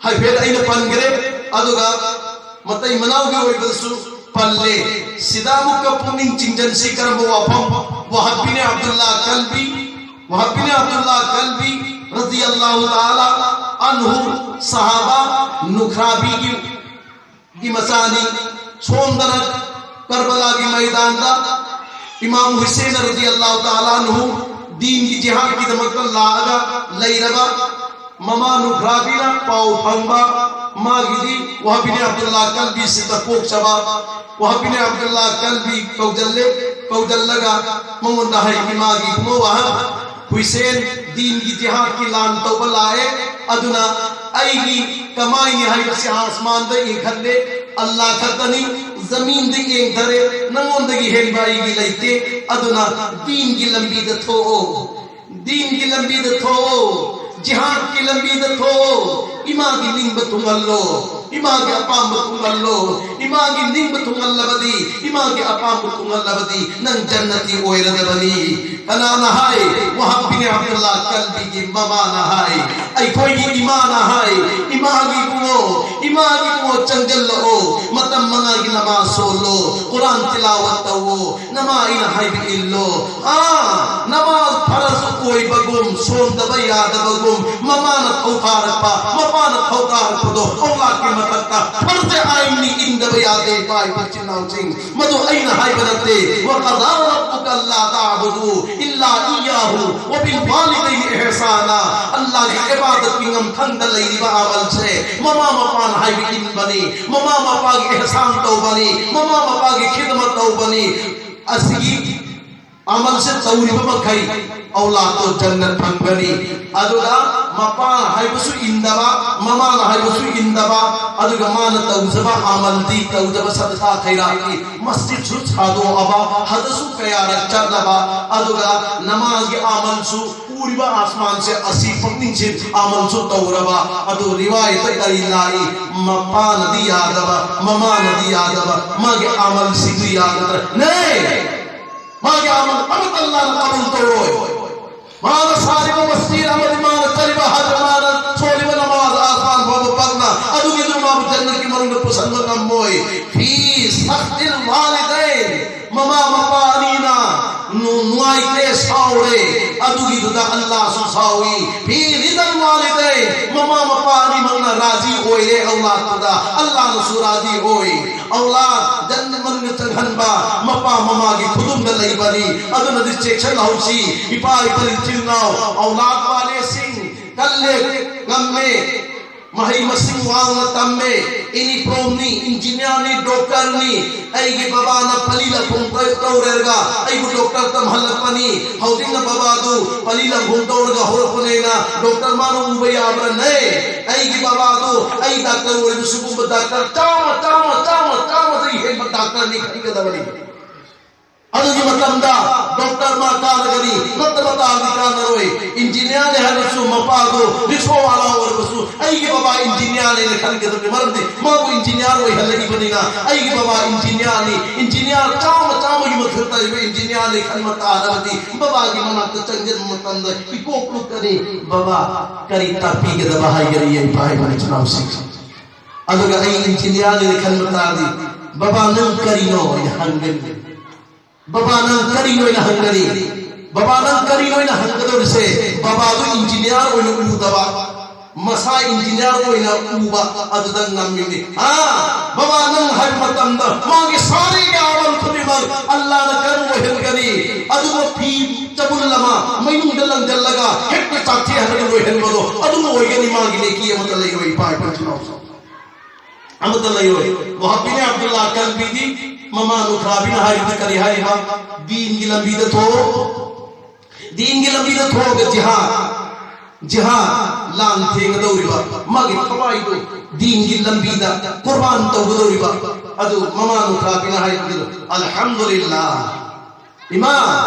ꯍꯥꯏꯐꯦꯠ ꯑꯩꯅ ꯄꯟꯈ꯭ꯔꯦ, ꯑꯗꯨꯒ ꯃꯇꯩ ꯃꯅꯥꯎꯒꯤ ꯑꯣꯏꯕꯗꯁꯨ ꯄꯜꯂꯦ꯫ ꯁꯤꯗ ꯑꯃꯨꯛꯀ ꯄꯨꯛꯅꯤꯡ ꯆꯤꯡꯁꯤꯟꯁꯤ꯫ ꯀꯔꯝꯕ ꯋꯥꯐꯝ? ꯋꯥꯍꯕ ꯕꯤꯟ ꯑꯕꯗꯨꯜꯂꯥ ꯀꯜꯕꯤ, ꯋꯥꯍꯕ ꯕꯤꯟ ꯑꯕꯗꯨꯜꯂꯥ ꯀꯜꯕꯤ ꯔꯗꯤꯌꯜꯂꯥꯍꯨ ꯇꯥꯂꯥ ꯑꯟꯍꯨ, ꯁꯍꯥꯕꯥ ꯅꯨꯈ꯭ꯔꯥꯕꯤꯒꯤ ꯒꯤ ꯃꯆꯥꯅꯤ꯫ ꯁꯣꯝꯗꯅ ꯀꯔꯕꯂꯥꯒꯤ ꯃꯩꯗꯥꯟꯗ ꯏꯃꯥꯝ ꯍꯨꯁꯦꯟ ꯔꯗꯤꯌꯜꯂꯥꯍꯨ ꯇꯥꯂꯥ ꯑꯟꯍꯨ ꯗꯤꯟꯒꯤ ꯖꯤꯍꯥꯗꯀꯤꯗꯃꯛꯇ ꯂꯥꯛꯑꯒ ꯂꯩꯔꯕ ꯃꯃꯥ ꯅꯨꯈ꯭ꯔꯥꯕꯤꯅ ꯄꯥꯎ ꯐꯪꯕ, ꯃꯥꯒꯤꯗꯤ ꯋꯥꯍꯕ ꯕꯤꯟ ꯑꯕꯗꯨꯜꯂꯥ ꯀꯜꯕꯤꯁꯤꯗ ꯄꯣꯛꯆꯕ꯫ ꯋꯥꯍꯕ ꯕꯤꯟ ꯑꯕꯗꯨꯜꯂꯥ ꯀꯜꯕꯤ ꯀꯧꯖꯜꯂꯦ꯫ ꯀꯧꯖꯜꯂꯒ ꯃꯉꯣꯟꯗ ꯍꯥꯏ, ꯏꯃꯥꯒꯤ ꯏꯕꯨꯡꯉꯣ ꯋꯥꯍꯕ, ꯍꯨꯏꯁꯦꯟ ꯗꯤꯟꯒꯤ ꯖꯤꯍꯥꯗꯀꯤ ꯂꯥꯟ ꯇꯧꯕ ꯂꯥꯛꯑꯦ, ꯑꯗꯨꯅ ꯑꯩꯒꯤ ꯀꯃꯥꯏꯅꯤ ꯍꯥꯏꯕꯁꯤ ꯑꯥꯁꯃꯥꯟꯗ ꯌꯦꯡꯈꯠꯂꯦ, ꯑꯜꯂꯥ ꯈꯛꯇꯅꯤ, ꯖꯃꯤꯟꯗ ꯌꯦꯡꯊꯔꯦ, ꯅꯉꯣꯟꯗꯒꯤ ꯍꯦꯟꯕ ꯑꯩꯒꯤ ꯂꯩꯇꯦ, ꯑꯗꯨꯅ ꯗꯤꯟꯒꯤ ꯂꯝꯕꯤꯗ ꯊꯣꯛꯑꯣ, ꯗꯤꯟꯒꯤ ꯂꯝꯕꯤꯗ ꯊꯣꯛꯑꯣ, ꯖꯤꯍꯥꯗꯀꯤ ꯂꯝꯕꯤꯗ ꯊꯣꯛꯑꯣ, ꯏꯃꯥꯒꯤ ꯅꯤꯡꯕ ꯊꯨꯡꯍꯜꯂꯣ, ꯏꯃꯥꯒꯤ ꯑꯄꯥꯝꯕ ꯊꯨꯡꯍꯜꯂꯣ, ꯏꯃꯥꯒꯤ ꯅꯤꯡꯕ ꯊꯨꯡꯍꯜꯂꯕꯗꯤ, ꯏꯃꯥꯒꯤ ꯑꯄꯥꯝꯕ ꯊꯨꯡꯍꯜꯂꯕꯗꯤ ꯅꯪ ꯖꯟꯅꯇꯤ ꯑꯣꯏꯔꯗꯕꯅꯤ꯫ ꯀꯅꯥꯅ ꯍꯥꯏ? ꯋꯥꯍꯕ ꯕꯤꯟ ꯑꯕꯗꯨꯜꯂꯥ ꯀꯜꯕꯤꯒꯤ ꯃꯃꯥꯅ ꯍꯥꯏ, ꯑꯩꯈꯣꯏꯒꯤ ꯏꯃꯥꯅ ꯍꯥꯏ, ꯏꯃꯥꯒꯤ ꯏꯕꯨꯡꯉꯣ, ꯏꯃꯥꯒꯤ ꯏꯕꯨꯡꯉꯣ, ꯆꯪꯖꯜꯂꯛꯑꯣ, ꯃꯇꯝ ꯃꯉꯥꯒꯤ ꯅꯃꯥꯖ ꯁꯣꯜꯂꯣ, ꯀꯨꯔꯥꯟ ꯇꯤꯂꯥꯋꯠ ꯇꯧꯋꯣ, ꯅꯃꯥ ꯑꯩꯅ ꯍꯥꯏꯕ ꯏꯜꯂꯣ꯫ ꯑꯥ, ꯅꯃꯥꯖ ꯐꯔꯖ ꯑꯣꯏꯕꯒꯨꯝ, ꯁꯣꯟꯗꯕ ꯌꯥꯗꯕꯒꯨꯝ, ꯃꯃꯥꯅ ꯊꯧꯊꯥꯔꯛꯄ, ꯃꯄꯥꯅ ꯊꯧꯊꯥꯔꯛꯄꯗꯣ ꯑꯧꯂꯥꯗꯀꯤ ꯃꯊꯛꯇ ꯐꯔꯖ ꯑꯥꯏꯟꯅꯤ, ꯏꯟꯗꯕ ꯌꯥꯗꯦ꯫ ꯏꯄꯥ ꯏꯄꯨ ꯏꯆꯤꯟ ꯏꯅꯥꯎꯁꯤꯡ, ꯃꯗꯨ ꯑꯩꯅ ꯍꯥꯏꯕ ꯅꯠꯇꯦ꯫ "ꯋꯥ ꯀꯗꯥ ꯔꯕꯨꯀ ꯑꯜꯂꯥ ꯇꯥꯕꯨꯗꯨ ꯏꯜꯂꯥ ꯏꯌꯥꯍꯨ ꯋꯥ ꯕꯤꯜ ꯋꯥꯂꯤꯗꯩꯅꯤ ꯏꯍꯁꯥꯅꯥ"꯫ ꯑꯜꯂꯥꯒꯤ ꯏꯕꯥꯗꯠꯀꯤ ꯉꯝꯈꯪꯗ ꯂꯩꯔꯤꯕ ꯑꯃꯜꯁꯦ ꯃꯃꯥ ꯃꯄꯥꯅ ꯍꯥꯏꯕ ꯏꯟꯕꯅꯤ, ꯃꯃꯥ ꯃꯄꯥꯒꯤ ꯏꯍꯁꯥꯟ ꯇꯧꯕꯅꯤ, ꯃꯃꯥ ꯃꯄꯥꯒꯤ ꯈꯤꯗꯃꯠ ꯇꯧꯕꯅꯤ꯫ ꯑꯁꯤꯒꯤ ꯑꯃꯜꯁꯦ ꯇꯧꯔꯤꯕ ꯃꯈꯩ ꯑꯧꯂꯥꯗꯇꯣ ꯖꯟꯅꯠ ꯐꯪꯒꯅꯤ꯫ ꯑꯗꯨꯒ ꯃꯄꯥꯅ ꯍꯥꯏꯕꯁꯨ ꯏꯟꯗꯕ, ꯃꯃꯥꯅ ꯍꯥꯏꯕꯁꯨ ꯏꯟꯗꯕ, ꯑꯗꯨꯒ ꯃꯥꯅ ꯇꯧꯖꯕ ꯑꯃꯜꯗꯤ, ꯇꯧꯖꯕ ꯁꯗꯀꯥ ꯈꯩꯔꯥꯠꯇꯤ, ꯃꯁꯖꯤꯗꯁꯨ ꯊꯥꯗꯣꯛꯑꯕ, ꯍꯖꯁꯨ ꯀꯌꯥꯔꯛ ꯆꯠꯂꯕ, ꯑꯗꯨꯒ ꯅꯃꯥꯖꯒꯤ ꯑꯃꯜꯁꯨ, ꯎꯔꯤꯕ ꯑꯁꯃꯥꯟꯁꯦ ꯑꯁꯤ ꯄꯨꯛꯅꯤꯡꯁꯦ ꯑꯃꯜꯁꯨ ꯇꯧꯔꯕ, ꯑꯗꯨ ꯔꯤꯋꯥꯌꯠꯇ ꯀꯔꯤ ꯂꯥꯛꯏ? ꯃꯄꯥꯅꯗꯤ ꯌꯥꯗꯕ, ꯃꯃꯥꯅꯗꯤ ꯌꯥꯗꯕ, ꯃꯥꯒꯤ ꯑꯃꯜꯁꯤꯡꯗꯨ ꯌꯥꯒꯗ꯭ꯔꯥ? ꯅꯦ! ꯃꯥꯒꯤ ꯑꯃꯜ ꯑꯃꯠꯇ ꯑꯜꯂꯥꯅ ꯀꯕꯨꯜ ꯇꯧꯔꯣꯏ꯫ ꯃꯥꯅ ꯁꯥꯔꯤꯕ ꯃꯁꯖꯤꯗ ꯑꯃꯗꯤ ꯃꯥꯅ ꯆꯠꯂꯤꯕ ꯍꯖ, ꯃꯥꯅ ꯁꯣꯜꯂꯤꯕ ꯅꯃꯥꯖ, ꯑꯁꯃꯥꯟ ꯐꯥꯎꯕ ꯄꯛꯅ, ꯑꯗꯨꯒꯤꯗꯨ ꯃꯥꯕꯨ ꯖꯟꯅꯠꯀꯤ ꯃꯅꯨꯡꯗ ꯄꯨꯁꯟꯕ ꯉꯝꯃꯣꯏ꯫ ꯐꯤ ꯁꯈꯇꯤꯜ ꯋꯥꯂꯤꯗꯩꯟ, ꯃꯃꯥ ꯃꯄꯥ ꯑꯅꯤꯅ ꯅꯨ-, ꯅꯨꯡꯉꯥꯏꯇꯦ, ꯁꯥꯎꯔꯦ, ꯑꯗꯨꯒꯤꯗꯨꯗ ꯑꯜꯂꯥꯁꯨ ꯁꯥꯎꯏ꯫ ꯐꯤ ꯔꯤꯗꯜ ꯋꯥꯂꯤꯗꯩꯟ, ꯃꯃꯥ ꯃꯄꯥ ꯑꯅꯤꯃꯛꯅ ꯔꯥꯖꯤ ꯑꯣꯏꯔꯦ ꯑꯜꯂꯥꯗꯨꯗ, ꯑꯜꯂꯥꯅꯁꯨ ꯔꯥꯖꯤ ꯑꯣꯏ꯫ ꯑꯧꯂꯥꯗ ꯖꯟꯅꯠ ꯃꯅꯨꯡꯗ ꯆꯪꯍꯟꯕ ꯃꯄꯥ ꯃꯃꯥꯒꯤ ꯈꯨꯗꯨꯝꯗ ꯂꯩꯕꯅꯤ꯫ ꯑꯗꯨꯅꯗꯤ ꯆꯦꯛꯁꯤꯟꯍꯧꯁꯤ, ꯏꯄꯥ ꯏꯄꯨ ꯏꯆꯤꯜ ꯏꯅꯥꯎ, ꯑꯧꯂꯥꯗ ꯋꯥꯂꯦꯁꯤꯡ, ꯀꯜꯂꯦ, ꯉꯝꯃꯦ, ꯃꯍꯩ ꯃꯁꯤꯡ ꯋꯥꯡꯅ ꯇꯝꯃꯦ, ꯏꯅꯤꯄ꯭ꯔꯣꯝꯅꯤ, ꯏꯟꯖꯤꯅꯤꯌꯥꯔꯅꯤ, ꯗꯣꯛꯇꯔꯅꯤ, ꯑꯩꯒꯤ ꯕꯕꯥꯅ ꯄꯂꯤ ꯂꯝꯈꯣꯡ ꯇꯧꯔꯦꯔꯒ ꯑꯩꯕꯨ ꯗꯣꯛꯇꯔ ꯇꯝꯍꯜꯂꯛꯄꯅꯤ꯫ ꯍꯧꯖꯤꯛꯅ ꯕꯕꯥꯗꯨ ꯄꯂꯤ ꯂꯝꯈꯣꯡ ꯇꯧꯔꯒ ꯍꯧꯔꯛꯄꯅꯦꯅ ꯗꯣꯛꯇꯔ ꯃꯥꯅ ꯎꯕ ꯌꯥꯕ꯭ꯔꯥ? ꯅꯦ꯫ ꯑꯩꯒꯤ ꯕꯕꯥꯗꯨ ꯑꯩ ꯗꯥꯛꯇꯔ ꯑꯣꯏꯔꯤꯕ ꯁꯤꯒꯨꯝꯕ ꯗꯥꯛꯇꯔ ꯆꯥꯝꯃ, ꯆꯥꯝꯃ, ꯆꯥꯝꯃ, ꯆꯥꯝꯃꯗꯒꯤ ꯍꯦꯟꯕ ꯗꯥꯛꯇꯔꯅꯤ ꯈꯟꯒꯗꯕꯅꯤ꯫ ꯑꯗꯨꯒꯤ ꯃꯇꯝꯗ ꯗꯣꯛꯇꯔ ꯃꯥ ꯀꯥꯟꯅꯒꯅꯤ, ꯅꯠꯇꯕ ꯇꯥꯔꯗꯤ ꯀꯥꯟꯅꯔꯣꯏ꯫ ꯏꯟꯖꯤꯅꯤꯌꯥꯔꯅꯤ ꯍꯥꯏꯔꯁꯨ ꯃꯄꯥꯗꯨ ꯔꯤꯛꯁꯣ ꯋꯥꯂꯥ ꯑꯣꯏꯔꯕꯁꯨ ꯑꯩꯒꯤ ꯕꯕꯥ ꯏꯟꯖꯤꯅꯤꯌꯥꯔꯅꯦꯅ ꯈꯟꯒꯗꯕꯅꯤ꯫ ꯃꯔꯝꯗꯤ ꯃꯥꯕꯨ ꯏꯟꯖꯤꯅꯤꯌꯥꯔ ꯑꯣꯏꯍꯜꯂꯛꯏꯕꯅꯤꯅ꯫ ꯑꯩꯒꯤ ꯕꯕꯥ ꯏꯟꯖꯤꯅꯤꯌꯥꯔꯅꯤ, ꯏꯟꯖꯤꯅꯤꯌꯥꯔ ꯆꯥꯝꯃ, ꯆꯥꯝꯃꯒꯤ ꯃꯊꯛꯇ ꯂꯩꯕ ꯏꯟꯖꯤꯅꯤꯌꯥꯔꯅꯤ ꯈꯟꯕ ꯇꯥꯔꯕꯗꯤ ꯕꯕꯥꯒꯤ ꯃꯅꯥꯛꯇ ꯆꯪꯁꯤꯟꯕ ꯃꯇꯝꯗ ꯏꯀꯣꯛ ꯂꯨꯞꯀꯅꯤ꯫ "ꯕꯕꯥ, ꯀꯔꯤ ꯇꯥꯛꯄꯤꯒꯗꯕ ꯍꯥꯏꯒꯅꯤ ꯏꯄꯥ ꯏꯄꯨ ꯏꯆꯤꯟ ꯏꯅꯥꯎꯁꯤꯡ?" ꯑꯗꯨꯒ ꯑꯩ ꯏꯟꯖꯤꯅꯤꯌꯥꯔꯅꯤ ꯈꯟꯕ ꯇꯥꯔꯗꯤ, "ꯕꯕꯥ, ꯅꯪ ꯀꯔꯤꯅꯣ?" ꯑꯩꯅ ꯍꯪꯒꯅꯤ꯫ "ꯕꯕꯥ, ꯅꯪ ꯀꯔꯤꯅꯣ?" ꯑꯩꯅ ꯍꯪꯒꯅꯤ꯫ "ꯕꯕꯥ, ꯅꯪ ꯀꯔꯤꯅꯣ?" ꯑꯩꯅ ꯍꯪꯒꯗꯧꯔꯤꯁꯦ, ꯕꯕꯥꯗꯨ ꯏꯟꯖꯤꯅꯤꯌꯥꯔ ꯑꯣꯏꯅ ꯎꯗꯕ, ꯃꯁꯥ ꯏꯟꯖꯤꯅꯤꯌꯥꯔ ꯑꯣꯏꯅ ꯎꯕ ꯑꯗꯨꯗ ꯉꯝꯃꯤꯅꯤ꯫ ꯑꯥ, ꯕꯕꯥ, ꯅꯪ ꯍꯥꯏꯕ ꯃꯇꯝꯗ ꯃꯥꯒꯤ ꯁꯥꯔꯤꯒ ꯑꯃ ꯊꯨꯝꯃꯤ, ꯃꯥꯒꯤ ꯑꯜꯂꯥꯅ ꯀꯔꯝ ꯑꯣꯏꯍꯟꯒꯅꯤ? ꯑꯗꯨꯒ ꯐꯤ ꯆꯕꯨꯜ ꯑꯃ ꯃꯩꯅꯨꯡꯗ ꯂꯪꯁꯤꯜꯂꯒ ꯍꯦꯛꯇ ꯆꯥꯛꯊꯦꯛꯍꯜꯂꯒ ꯂꯣꯏꯍꯟꯕꯗꯣ ꯑꯗꯨꯝ ꯑꯣꯏꯒꯅꯤ꯫ ꯃꯥꯒꯤ ꯅꯦꯀꯤ ꯑꯃꯠꯇ ꯂꯩꯔꯣꯏ, ꯏꯄꯥ ꯏꯄꯨ ꯏꯆꯤꯟ ꯏꯅꯥꯎꯁꯤꯡ꯫ ꯑꯃꯠꯇ ꯂꯩꯔꯣꯏ꯫ ꯋꯥꯍꯥꯕ ꯕꯤꯟ ꯑꯕꯗꯨꯜꯂꯥ ꯀꯜꯕꯤꯗꯤ ꯃꯃꯥ ꯅꯨꯈ꯭ꯔꯥꯕꯤꯅ ꯍꯥꯏꯔꯤꯕ ꯀꯔꯤ ꯍꯥꯏꯔꯤꯕ? ꯗꯤꯟꯒꯤ ꯂꯝꯕꯤꯗ ꯊꯣꯛꯑꯣ꯫ ꯗꯤꯟꯒꯤ ꯂꯝꯕꯤꯗ ꯊꯣꯛꯑꯒ ꯖꯤꯍꯥꯗ, ꯖꯤꯍꯥꯗ, ꯂꯥꯟ ꯊꯦꯡꯒꯗꯧꯔꯤꯕ, ꯃꯥꯒꯤ ꯊꯋꯥꯏꯗꯨ ꯗꯤꯟꯒꯤ ꯂꯝꯕꯤꯗ ꯀꯨꯔꯕꯥꯟ ꯇꯧꯒꯗꯧꯔꯤꯕ, ꯑꯗꯨ ꯃꯃꯥ ꯅꯨꯈ꯭ꯔꯥꯕꯤꯅ ꯍꯥꯏꯕꯗꯨ, "ꯑꯜꯍꯝꯗꯨꯂꯤꯜꯂꯥ, ꯏꯃꯥ,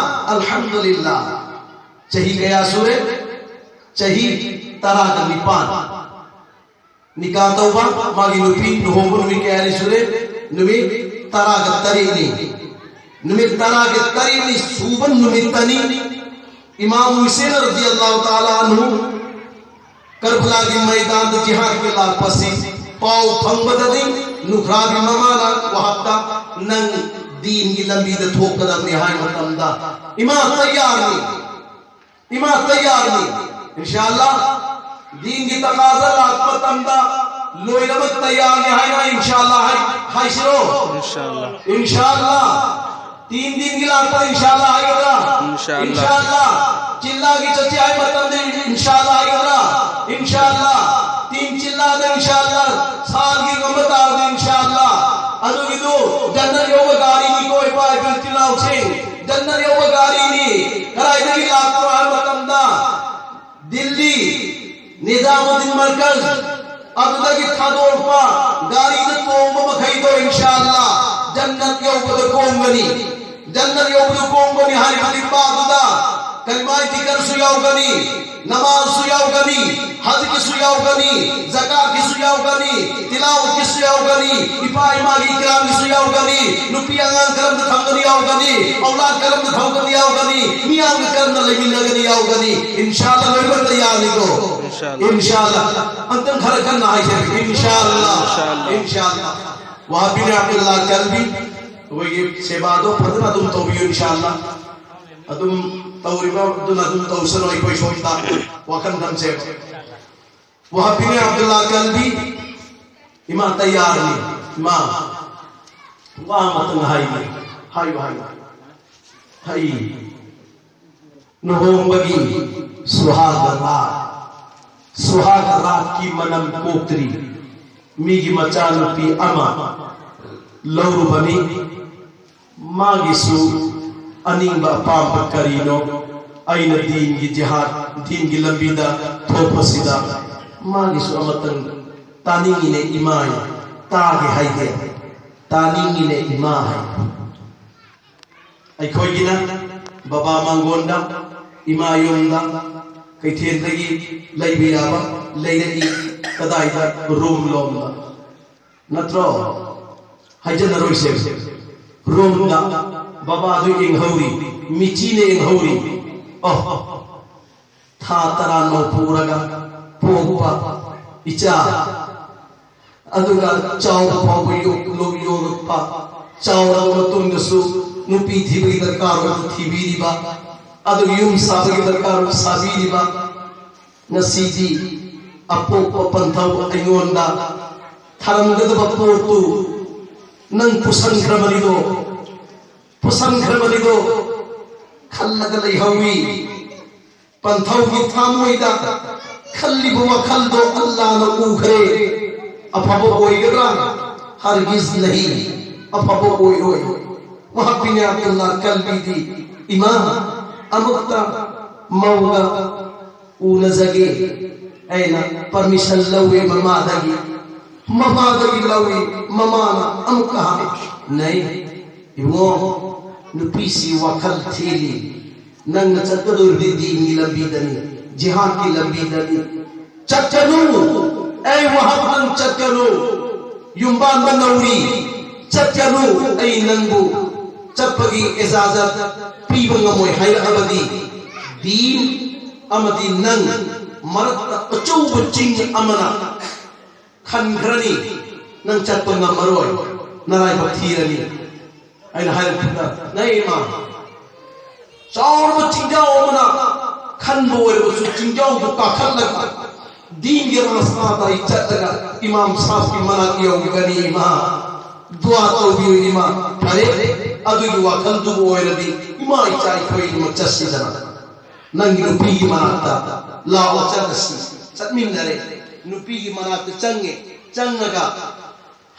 ꯑꯜꯍꯝꯗꯨꯂꯤꯜꯂꯥ"꯫ ꯆꯍꯤ ꯀꯌꯥ ꯁꯨꯔꯦ? ꯆꯍꯤ ꯇꯔꯥꯒ ꯅꯤꯄꯥꯟ꯫ ꯅꯤꯀꯥ ꯇꯧꯕ, ꯃꯥꯒꯤ ꯅꯨꯄꯤ ꯂꯨꯍꯣꯡꯕ ꯅꯨꯃꯤꯠ ꯀꯌꯥꯅꯤ ꯁꯨꯔꯦ? ꯅꯨꯃꯤꯠ ꯇꯔꯥꯒ ꯇꯔꯦꯠꯅꯤ꯫ ꯅꯨꯃꯤꯠ ꯇꯔꯥꯒ ꯇꯔꯦꯠꯅꯤ ꯁꯨꯕ ꯅꯨꯃꯤꯠꯇꯅꯤ ꯏꯃꯥꯝ ꯍꯨꯁꯦꯟ ꯔꯗꯤꯌꯜꯂꯥꯍꯨ ꯇꯥꯂꯥ ꯑꯟꯍꯨ ꯀꯔꯕꯂꯥꯒꯤ ꯃꯩꯗꯥꯟꯗ ꯖꯤꯍꯥꯗꯀꯤ ꯂꯥꯛꯄꯁꯤ ꯄꯥꯎ ꯐꯪꯕꯗꯗꯤ ꯅꯨꯈ꯭ꯔꯥꯕꯤ ꯃꯃꯥꯅ ꯋꯥꯍꯥꯕꯇ, "ꯅꯪ ꯗꯤꯟꯒꯤ ꯂꯝꯕꯤꯗ ꯊꯣꯛꯀꯗꯕꯅꯤ" ꯍꯥꯏ ꯃꯇꯝꯗ, "ꯏꯃꯥ ꯇꯌꯥꯔꯅꯤ, ꯏꯃꯥ ꯇꯌꯥꯔꯅꯤ, ꯏꯟꯁꯥ ꯑꯜꯂꯥ, ꯗꯤꯟꯒꯤ ꯇꯀꯥꯖꯥ ꯂꯥꯛꯄ ꯃꯇꯝꯗ ꯂꯣꯏꯅꯃꯛ ꯇꯌꯥꯔꯅꯤ" ꯍꯥꯏꯅ, ꯏꯟꯁꯥ ꯑꯜꯂꯥ, ꯍꯥꯏ-, ꯍꯥꯏꯁꯤꯔꯣ? ꯏꯟꯁꯥ ꯑꯜꯂꯥ꯫ ꯏꯟꯁꯥ ꯑꯜꯂꯥ꯫ ꯇꯤꯟ ꯗꯤꯟꯒꯤ ꯂꯥꯛꯄ ꯏꯟꯁꯥ ꯑꯜꯂꯥ ꯍꯥꯏꯒꯗ꯭ꯔꯥ? ꯏꯟꯁꯥ ꯑꯜꯂꯥ꯫ ꯏꯟꯁꯥ ꯑꯜꯂꯥ꯫ ꯆꯤꯜꯂꯥꯒꯤ ꯆꯠꯁꯤ ꯍꯥꯏ ꯃꯇꯝꯗ ꯏꯟꯁꯥ ꯑꯜꯂꯥ ꯍꯥꯏꯒꯗ꯭ꯔꯥ? ꯏꯟꯁꯥ ꯑꯜꯂꯥ꯫ ꯇꯤꯟ ꯆꯤꯜꯂꯥꯗ ꯏꯟꯁꯥ ꯑꯜꯂꯥ꯫ ꯁꯥꯜꯒꯤ ꯉꯝꯕ ꯇꯥꯔꯗꯤ ꯏꯟꯁꯥ ꯑꯜꯂꯥ꯫ ꯑꯗꯨꯒꯤꯗꯨ ꯖꯟꯅꯠ ꯌꯧꯕ ꯒꯥꯔꯤꯅꯤꯀꯣ, ꯏꯄꯥ ꯏꯄꯨ ꯏꯆꯤꯜ ꯏꯅꯥꯎꯁꯤꯡ꯫ ꯖꯟꯅꯠ ꯌꯧꯕ ꯒꯥꯔꯤꯅꯤ꯫ ꯀꯗꯥꯏꯗꯒꯤ ꯂꯥꯛꯄ꯭ꯔꯣ ꯍꯥꯏꯕ ꯃꯇꯝꯗ, ꯗꯤꯜꯂꯤ, ꯅꯤꯖꯥꯃꯨꯗꯗꯤꯟ ꯃꯔꯀꯖ, ꯑꯗꯨꯗꯒꯤ ꯊꯥꯗꯣꯔꯛꯄ ꯒꯥꯔꯤꯗ ꯇꯣꯡꯕ ꯃꯈꯩꯗꯣ ꯏꯟꯁꯥ ꯑꯜꯂꯥ ꯖꯟꯅꯠ ꯌꯧꯕꯗ ꯀꯣꯡꯒꯅꯤ꯫ ꯖꯟꯅꯠ ꯌꯧꯕꯗ ꯀꯣꯡꯒꯅꯤ ꯍꯥꯏꯔꯤꯕ ꯅꯤꯄꯥꯗꯨꯗ ꯀꯂꯤꯃꯥ ꯖꯤꯀꯔꯁꯨ ꯌꯥꯎꯒꯅꯤ, ꯅꯃꯥꯖꯁꯨ ꯌꯥꯎꯒꯅꯤ, ꯍꯖꯀꯤꯁꯨ ꯌꯥꯎꯒꯅꯤ, ꯖꯀꯥꯠꯀꯤꯁꯨ ꯌꯥꯎꯒꯅꯤ, ꯇꯤꯂꯥꯋꯠꯀꯤꯁꯨ ꯌꯥꯎꯒꯅꯤ, ꯏꯄꯥ ꯏꯃꯥꯒꯤ ꯏꯀꯔꯥꯝꯒꯤꯁꯨ ꯌꯥꯎꯒꯅꯤ, ꯅꯨꯄꯤ ꯑꯉꯥꯡ ꯀꯔꯝꯅ ꯊꯝꯒꯅꯤ ꯌꯥꯎꯒꯅꯤ, ꯑꯧꯂꯥꯗ ꯀꯔꯝꯅ ꯊꯝꯒꯅꯤ ꯌꯥꯎꯒꯅꯤ, ꯃꯤꯌꯥꯝꯒ ꯀꯔꯝꯅ ꯂꯩꯃꯤꯟꯅꯒꯅꯤ ꯌꯥꯎꯒꯅꯤ꯫ ꯏꯟꯁꯥ ꯑꯜꯂꯥ ꯂꯣꯏꯅꯃꯛꯇ ꯌꯥꯅꯤꯀꯣ? ꯏꯟꯁꯥ ꯑꯜꯂꯥ꯫ ꯏꯟꯁꯥ ꯑꯜꯂꯥ꯫ ꯑꯝꯇꯪ ꯈꯔ ꯀꯟꯅ ꯍꯥꯏꯁꯦ꯫ ꯏꯟꯁꯥ ꯑꯜꯂꯥ꯫ ꯏꯟꯁꯥ ꯑꯜꯂꯥ꯫ ꯏꯟꯁꯥ ꯑꯜꯂꯥ꯫ ꯋꯥꯍꯥꯕ ꯕꯤꯟ ꯑꯕꯗꯨꯜꯂꯥ ꯀꯜꯕꯤ, ꯑꯩꯈꯣꯏꯒꯤ ꯁꯦꯕꯥꯗꯣ ꯐꯖꯅ ꯑꯗꯨꯝ ꯇꯧꯕꯤꯌꯨ, ꯏꯟꯁꯥ ꯑꯜꯂꯥ꯫ ꯑꯗꯨꯝ ꯇꯧꯔꯤꯕ ꯑꯗꯨꯅ ꯑꯗꯨꯝ ꯇꯧꯁꯅꯨ, ꯑꯩꯈꯣꯏ ꯁꯣꯝꯗ ꯋꯥꯈꯜ ꯊꯝꯁꯦꯕ꯫ ꯋꯥꯍꯕꯤꯅꯦ ꯑꯕꯗꯨꯜꯂꯥ ꯀꯜꯕꯤ, ꯏꯃꯥ ꯇꯌꯥꯔꯅꯤ, ꯏꯃꯥ, ꯋꯥ ꯑꯃꯇꯪ ꯍꯥꯏꯒꯦ, ꯍꯥꯏꯌꯨ, ꯍꯥꯏꯌꯨ, ꯍꯩ, ꯂꯨꯍꯣꯡꯕꯒꯤ ꯁꯨꯍꯥꯒ ꯔꯥꯠ, ꯁꯨꯍꯥꯒ ꯔꯥꯠꯀꯤ ꯃꯅꯝ ꯀꯣꯛꯇ꯭ꯔꯤ, ꯃꯤꯒꯤ ꯃꯆꯥꯅꯨꯄꯤ ꯑꯃ ꯂꯧꯔꯨꯕꯅꯤ꯫ ꯃꯥꯒꯤꯁꯨ ꯑꯅꯤꯡꯕ ꯑꯄꯥꯝꯕ ꯀꯔꯤꯅꯣ? ꯑꯩꯅ ꯗꯤꯟꯒꯤ ꯖꯤꯍꯥꯗ, ꯗꯤꯟꯒꯤ ꯂꯝꯕꯤꯗ ꯊꯣꯛꯄꯁꯤꯗ ꯃꯥꯒꯤꯁꯨ ꯑꯃꯇꯪ ꯇꯥꯅꯤꯡꯉꯤꯅꯦ ꯏꯃꯥ, ꯇꯥꯒꯦ ꯍꯥꯏꯗꯦ, ꯇꯥꯅꯤꯡꯉꯤꯅꯦ ꯏꯃꯥ ꯍꯥꯏ꯫ ꯑꯩꯈꯣꯏꯒꯤꯅ ꯕꯕꯥ ꯃꯥꯡꯒꯣꯟꯗ, ꯏꯃꯥ ꯌꯨꯝꯗ, ꯀꯩꯊꯦꯜꯗꯒꯤ ꯂꯩꯕ ꯌꯥꯕ ꯂꯩꯔꯛꯏ꯫ ꯀꯗꯥꯏꯗ? ꯔꯨꯝ ꯂꯣꯝꯗ꯫ ꯅꯠꯇ꯭ꯔꯣ? ꯍꯥꯏꯖꯅꯔꯣꯏꯁꯦ꯫ ꯔꯨꯝꯗ ꯕꯕꯥꯗꯨ ꯌꯦꯡꯍꯧꯔꯤ, ꯃꯤꯆꯤꯅ ꯌꯦꯡꯍꯧꯔꯤ꯫ ꯑꯣ, ꯊꯥ ꯇꯔꯥ ꯅꯧꯄꯨꯔꯒ ꯄꯣꯛꯄ ꯏꯆꯥ, ꯑꯗꯨꯒ ꯆꯥꯎꯕ ꯐꯥꯎꯕ ꯌꯣꯛ-, ꯌꯣꯛꯂꯛꯄ, ꯆꯥꯎꯔꯕ ꯃꯇꯨꯡꯗꯁꯨ ꯅꯨꯄꯤ ꯊꯤꯕꯒꯤ ꯗꯔꯀꯥꯔ ꯑꯣꯏꯕ ꯊꯤꯕꯤꯔꯤꯕ, ꯑꯗꯨꯒ ꯌꯨꯝ ꯁꯥꯕꯒꯤ ꯗꯔꯀꯥꯔ ꯑꯣꯏꯕ ꯁꯥꯕꯤꯔꯤꯕ, ꯉꯁꯤꯗꯤ ꯑꯄꯣꯛꯄ ꯄꯟꯊꯧ ꯑꯩꯉꯣꯟꯗ ꯊꯔꯝꯒꯗꯕ ꯄꯣꯠꯇꯨ ꯅꯪ ꯄꯨꯁꯟꯈ꯭ꯔꯕꯅꯤꯗꯣ, ꯄꯨꯁꯟꯈ꯭ꯔꯕꯅꯤꯗꯣ ꯈꯜꯂꯒ ꯂꯩꯍꯧꯏ꯫ ꯄꯟꯊꯧꯒꯤ ꯊꯃꯣꯏꯗ ꯈꯜꯂꯤꯕ ꯋꯥꯈꯜꯗꯣ ꯑꯜꯂꯥꯅ ꯎꯈ꯭ꯔꯦ꯫ ꯑꯐꯕ ꯑꯣꯏꯒꯗ꯭ꯔꯥ? ꯍꯔꯒꯤꯖ ꯅꯍꯤ, ꯑꯐꯕ ꯑꯣꯏꯔꯣꯏ꯫ ꯋꯥꯍꯕꯤꯅꯦ ꯑꯕꯗꯨꯜꯂꯥ ꯀꯜꯕꯤꯗꯤ, ꯏꯃꯥ, ꯑꯃꯨꯛꯇ ꯃꯧꯒ ꯎꯅꯖꯒꯦ꯫ ꯑꯩꯅ ꯄꯔꯃꯤꯁꯟ ꯂꯧꯋꯦ ꯃꯃꯥꯗꯒꯤ꯫ ꯃꯃꯥꯗꯒꯤ ꯂꯧꯏ꯫ ꯃꯃꯥꯅ ꯑꯃꯨꯛꯀ ꯍꯥꯏ, ꯅꯩ, ꯏꯕꯨꯡꯉꯣ, ꯅꯨꯄꯤꯁꯤ ꯋꯥꯈꯜ ꯊꯦꯜꯂꯤ꯫ ꯅꯪꯅ ꯆꯠꯀꯗꯧꯔꯤꯕꯗꯤ ꯗꯤꯟꯒꯤ ꯂꯝꯕꯤꯗꯅꯤ, ꯖꯤꯍꯥꯗꯀꯤ ꯂꯝꯕꯤꯗꯅꯤ꯫ ꯆꯠꯀꯅꯨ, ꯑꯩ ꯋꯥꯍꯕ, ꯅꯪ ꯆꯠꯀꯅꯨ꯫ ꯌꯨꯝꯕꯥꯟꯕ ꯅꯧꯔꯤ, ꯆꯠꯀꯅꯨ꯫ ꯑꯩ ꯅꯪꯕꯨ ꯆꯠꯄꯒꯤ ꯏꯖꯥꯖꯠ ꯄꯤꯕ ꯉꯝꯃꯣꯏ ꯍꯥꯏꯔꯛꯑꯕꯗꯤ, ꯗꯤꯟ ꯑꯃꯗꯤ ꯅꯪ ꯃꯔꯛꯇ ꯑꯆꯧꯕ ꯆꯤꯡ ꯑꯃꯅ ꯈꯟꯈ꯭ꯔꯅꯤ꯫ ꯅꯪ ꯆꯠꯄ ꯉꯝꯃꯔꯣꯏ, ꯅꯔꯥꯏꯕꯛ ꯊꯤꯔꯅꯤ꯫ ꯑꯩꯅ ꯍꯥꯏꯔꯛꯄꯗ, ꯅꯩ ꯏꯃꯥ, ꯆꯥꯎꯔꯕ ꯆꯤꯡꯖꯥꯎ ꯑꯃꯅ ꯈꯟꯕ ꯑꯣꯏꯔꯕꯁꯨ, ꯆꯤꯡꯖꯥꯎꯗꯨ ꯀꯥꯈꯠꯂꯒ ꯗꯤꯟꯒꯤ ꯔꯥꯁꯇꯥꯗ ꯑꯩ ꯆꯠꯂꯒ ꯏꯃꯥꯝ ꯁꯥꯍꯕꯀꯤ ꯃꯅꯥꯛ ꯌꯧꯒꯅꯤ, ꯏꯃꯥ꯫ ꯗꯨꯋꯥ ꯇꯧꯕꯤꯌꯨ, ꯏꯃꯥ꯫ ꯐꯔꯦ, ꯑꯗꯨꯒꯤ ꯋꯥꯈꯜꯗꯨꯕꯨ ꯑꯣꯏꯔꯗꯤ ꯏꯃꯥ ꯏꯆꯥ ꯑꯩꯈꯣꯏ ꯑꯅꯤꯃꯛ ꯆꯠꯁꯤꯗꯅ꯫ ꯅꯪꯒꯤ ꯅꯨꯄꯤꯒꯤ ꯃꯅꯥꯛꯇ ꯂꯥꯛꯑꯣ, ꯆꯠꯂꯁꯤ꯫ ꯆꯠꯃꯤꯟꯅꯔꯦ꯫ ꯅꯨꯄꯤꯒꯤ ꯃꯅꯥꯛꯇ ꯆꯪꯉꯦ꯫ ꯆꯪꯉꯒ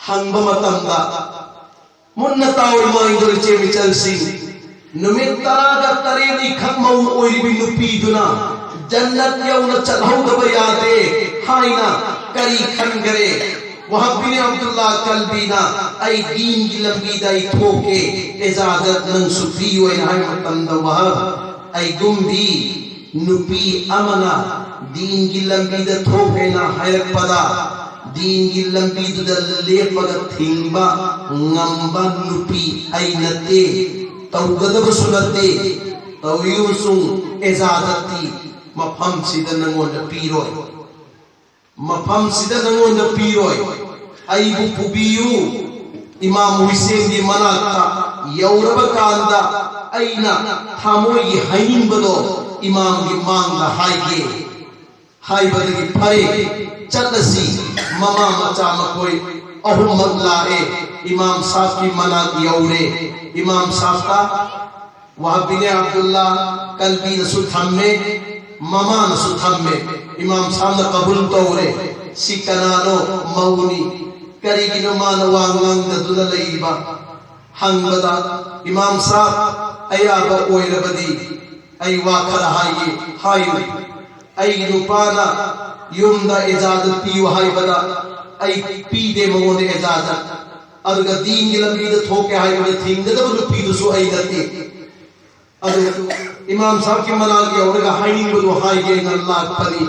ꯍꯪꯕ ꯃꯇꯝꯗ, ꯃꯨꯟꯅ ꯇꯥꯎ ꯏꯃꯥ ꯏꯟꯗꯣꯔ ꯏꯆꯦ ꯃꯤꯆꯜꯁꯤꯡ, ꯅꯨꯃꯤꯠ ꯇꯔꯥꯒ ꯇꯔꯦꯠꯅꯤ ꯈꯛ ꯃꯧ ꯑꯣꯏꯔꯤꯕꯤ ꯅꯨꯄꯤꯗꯨꯅ ꯖꯟꯅꯠ ꯌꯧꯅ ꯆꯠꯍꯧꯗꯕ ꯌꯥꯗꯦ ꯍꯥꯏꯅ ꯀꯔꯤ ꯈꯟꯈꯔꯦ? ꯋꯍꯕ ꯕꯤꯟ ꯑꯕꯗꯨꯜꯂꯥ ꯀꯜꯕꯤꯅ, "ꯑꯩ ꯗꯤꯟꯒꯤ ꯂꯝꯕꯤꯗ ꯑꯩ ꯊꯣꯛꯀꯦ, ꯏꯖꯥꯖꯠ ꯅꯪꯁꯨ ꯄꯤꯌꯨ" ꯍꯥꯏꯅ ꯍꯥꯏꯕ ꯃꯇꯝꯗ, ꯋꯍꯕ, ꯑꯩꯒꯨꯝꯕꯤ ꯅꯨꯄꯤ ꯑꯃꯅ ꯗꯤꯟꯒꯤ ꯂꯝꯕꯤꯗ ꯊꯣꯛꯀꯦꯅ ꯍꯥꯏꯔꯛꯄꯗ, ꯗꯤꯟꯒꯤ ꯂꯝꯕꯤꯗꯨꯗ ꯂꯦꯞꯄꯒ ꯊꯤꯡꯕ ꯉꯝꯕ ꯅꯨꯄꯤ ꯑꯩ ꯅꯠꯇꯦ, ꯇꯧꯒꯗꯕꯁꯨ ꯅꯠꯇꯦ꯫ ꯇꯧꯔꯤꯕꯁꯨ ꯏꯖꯥꯖꯠꯇꯤ ꯃꯐꯝꯁꯤꯗ ꯅꯪꯉꯣꯟꯗ ꯄꯤꯔꯣꯏ꯫ ꯃꯐꯝꯁꯤꯗ ꯅꯪꯉꯣꯟꯗ ꯄꯤꯔꯣꯏ꯫ ꯑꯩꯕꯨ ꯄꯨꯕꯤꯌꯨ ꯏꯃꯥꯝ ꯍꯨꯁꯦꯟꯒꯤ ꯃꯅꯥꯛꯇ꯫ ꯌꯧꯔꯕ ꯀꯥꯟꯗ ꯑꯩꯅ ꯊꯃꯣꯏꯒꯤ ꯍꯥꯏꯅꯤꯡꯕꯗꯣ ꯏꯃꯥꯝꯒꯤ ꯃꯥꯡꯗ ꯍꯥꯏꯒꯦ꯫ ꯍꯥꯏꯕꯗꯒꯤ ꯐꯔꯦ, ꯆꯠꯂꯁꯤ꯫ ꯃꯃꯥ ꯃꯆꯥ ꯃꯈꯣꯏ ꯑꯍꯨꯝꯃꯛ ꯂꯥꯛꯑꯦ꯫ ꯏꯃꯥꯝ ꯁꯥꯍꯕꯀꯤ ꯃꯅꯥꯛ ꯌꯧꯔꯦ꯫ ꯏꯃꯥꯝ ꯁꯥꯍꯕꯇ ꯋꯍꯕ ꯕꯤꯟ ꯑꯕꯗꯨꯜꯂꯥ ꯀꯜꯕꯤꯅꯁꯨ ꯊꯝꯃꯦ, ꯃꯃꯥꯅꯁꯨ ꯊꯝꯃꯦ꯫ ꯏꯃꯥꯝ ꯁꯥꯍꯕꯅ ꯀꯕꯨꯜ ꯇꯧꯔꯦ꯫ "ꯁꯤ ꯀꯅꯥꯅꯣ?" "ꯃꯧꯅꯤ"꯫ "ꯀꯔꯤꯒꯤꯅꯣ ꯃꯥꯅ ꯋꯥ ꯉꯥꯡꯗꯗꯨꯅ ꯂꯩꯔꯤꯕ?" ꯍꯪꯕꯗ, "ꯏꯃꯥꯝ ꯁꯥꯍꯕ, ꯑꯌꯥꯕ ꯑꯣꯏꯔꯕꯗꯤ ꯑꯩ ꯋꯥ ꯈꯔ ꯍꯥꯏꯒꯦ꯫ ꯍꯥꯏꯌꯨ"꯫ "ꯑꯩꯒꯤ ꯅꯨꯄꯥꯅ ꯌꯨꯝꯗ ꯏꯖꯥꯖꯠ ꯄꯤꯌꯨ ꯍꯥꯏꯕꯗ ꯑꯩ ꯄꯤꯗꯦ ꯃꯉꯣꯟꯗ ꯏꯖꯥꯖꯠ꯫ ꯑꯗꯨꯒ ꯗꯤꯟꯒꯤ ꯂꯝꯕꯤꯗ ꯊꯣꯛꯀꯦ ꯍꯥꯏꯕꯗ ꯊꯤꯡꯒꯗꯕ ꯅꯨꯄꯤꯗꯨꯁꯨ ꯑꯩ ꯅꯠꯇꯦ꯫ ꯑꯗꯨ ꯏꯃꯥꯝ ꯁꯥꯍꯕꯀꯤ ꯃꯅꯥꯛ ꯌꯧꯔꯒ ꯍꯥꯏꯅꯤꯡꯕꯗꯨ ꯍꯥꯏꯒꯦꯅ ꯂꯥꯛꯄꯅꯤ꯫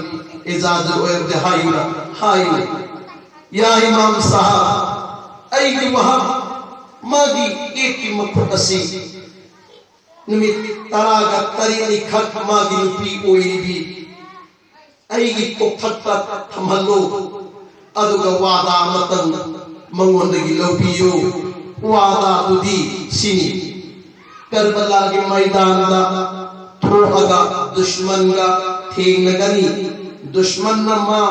ꯏꯖꯥꯖꯠ ꯑꯣꯏꯔꯕꯗꯤ ꯍꯥꯏꯌꯨꯅ"꯫ "ꯍꯥꯏꯌꯨ"꯫ "ꯌꯥ ꯏꯃꯥꯝ ꯁꯥꯍꯕ, ꯑꯩꯒꯤ ꯋꯍꯕ, ꯃꯥꯒꯤ ꯏꯠꯀꯤ ꯃꯈꯨꯠ ꯑꯁꯤ ꯅꯨꯃꯤꯠ ꯇꯔꯥꯒ ꯇꯔꯦꯠꯅꯤ ꯈꯛ ꯃꯥꯒꯤ ꯅꯨꯄꯤ ꯑꯣꯏꯔꯤꯕꯤ ꯑꯩꯒꯤ ꯀꯣꯛꯊꯛꯇ ꯊꯝꯍꯜꯂꯨ, ꯑꯗꯨꯒ ꯋꯥꯗꯥ ꯑꯃꯇꯪ ꯃꯉꯣꯟꯗꯒꯤ ꯂꯧꯕꯤꯌꯨ꯫ ꯋꯥꯗꯥꯗꯨꯗꯤ ꯁꯤꯅꯤ: ꯀꯔꯕꯂꯥꯒꯤ ꯃꯩꯗꯥꯟꯗ ꯊꯣꯛꯑꯒ ꯗꯨꯁꯃꯟꯒ ꯊꯦꯡꯅꯒꯅꯤ, ꯗꯨꯁꯃꯟꯅ ꯃꯥ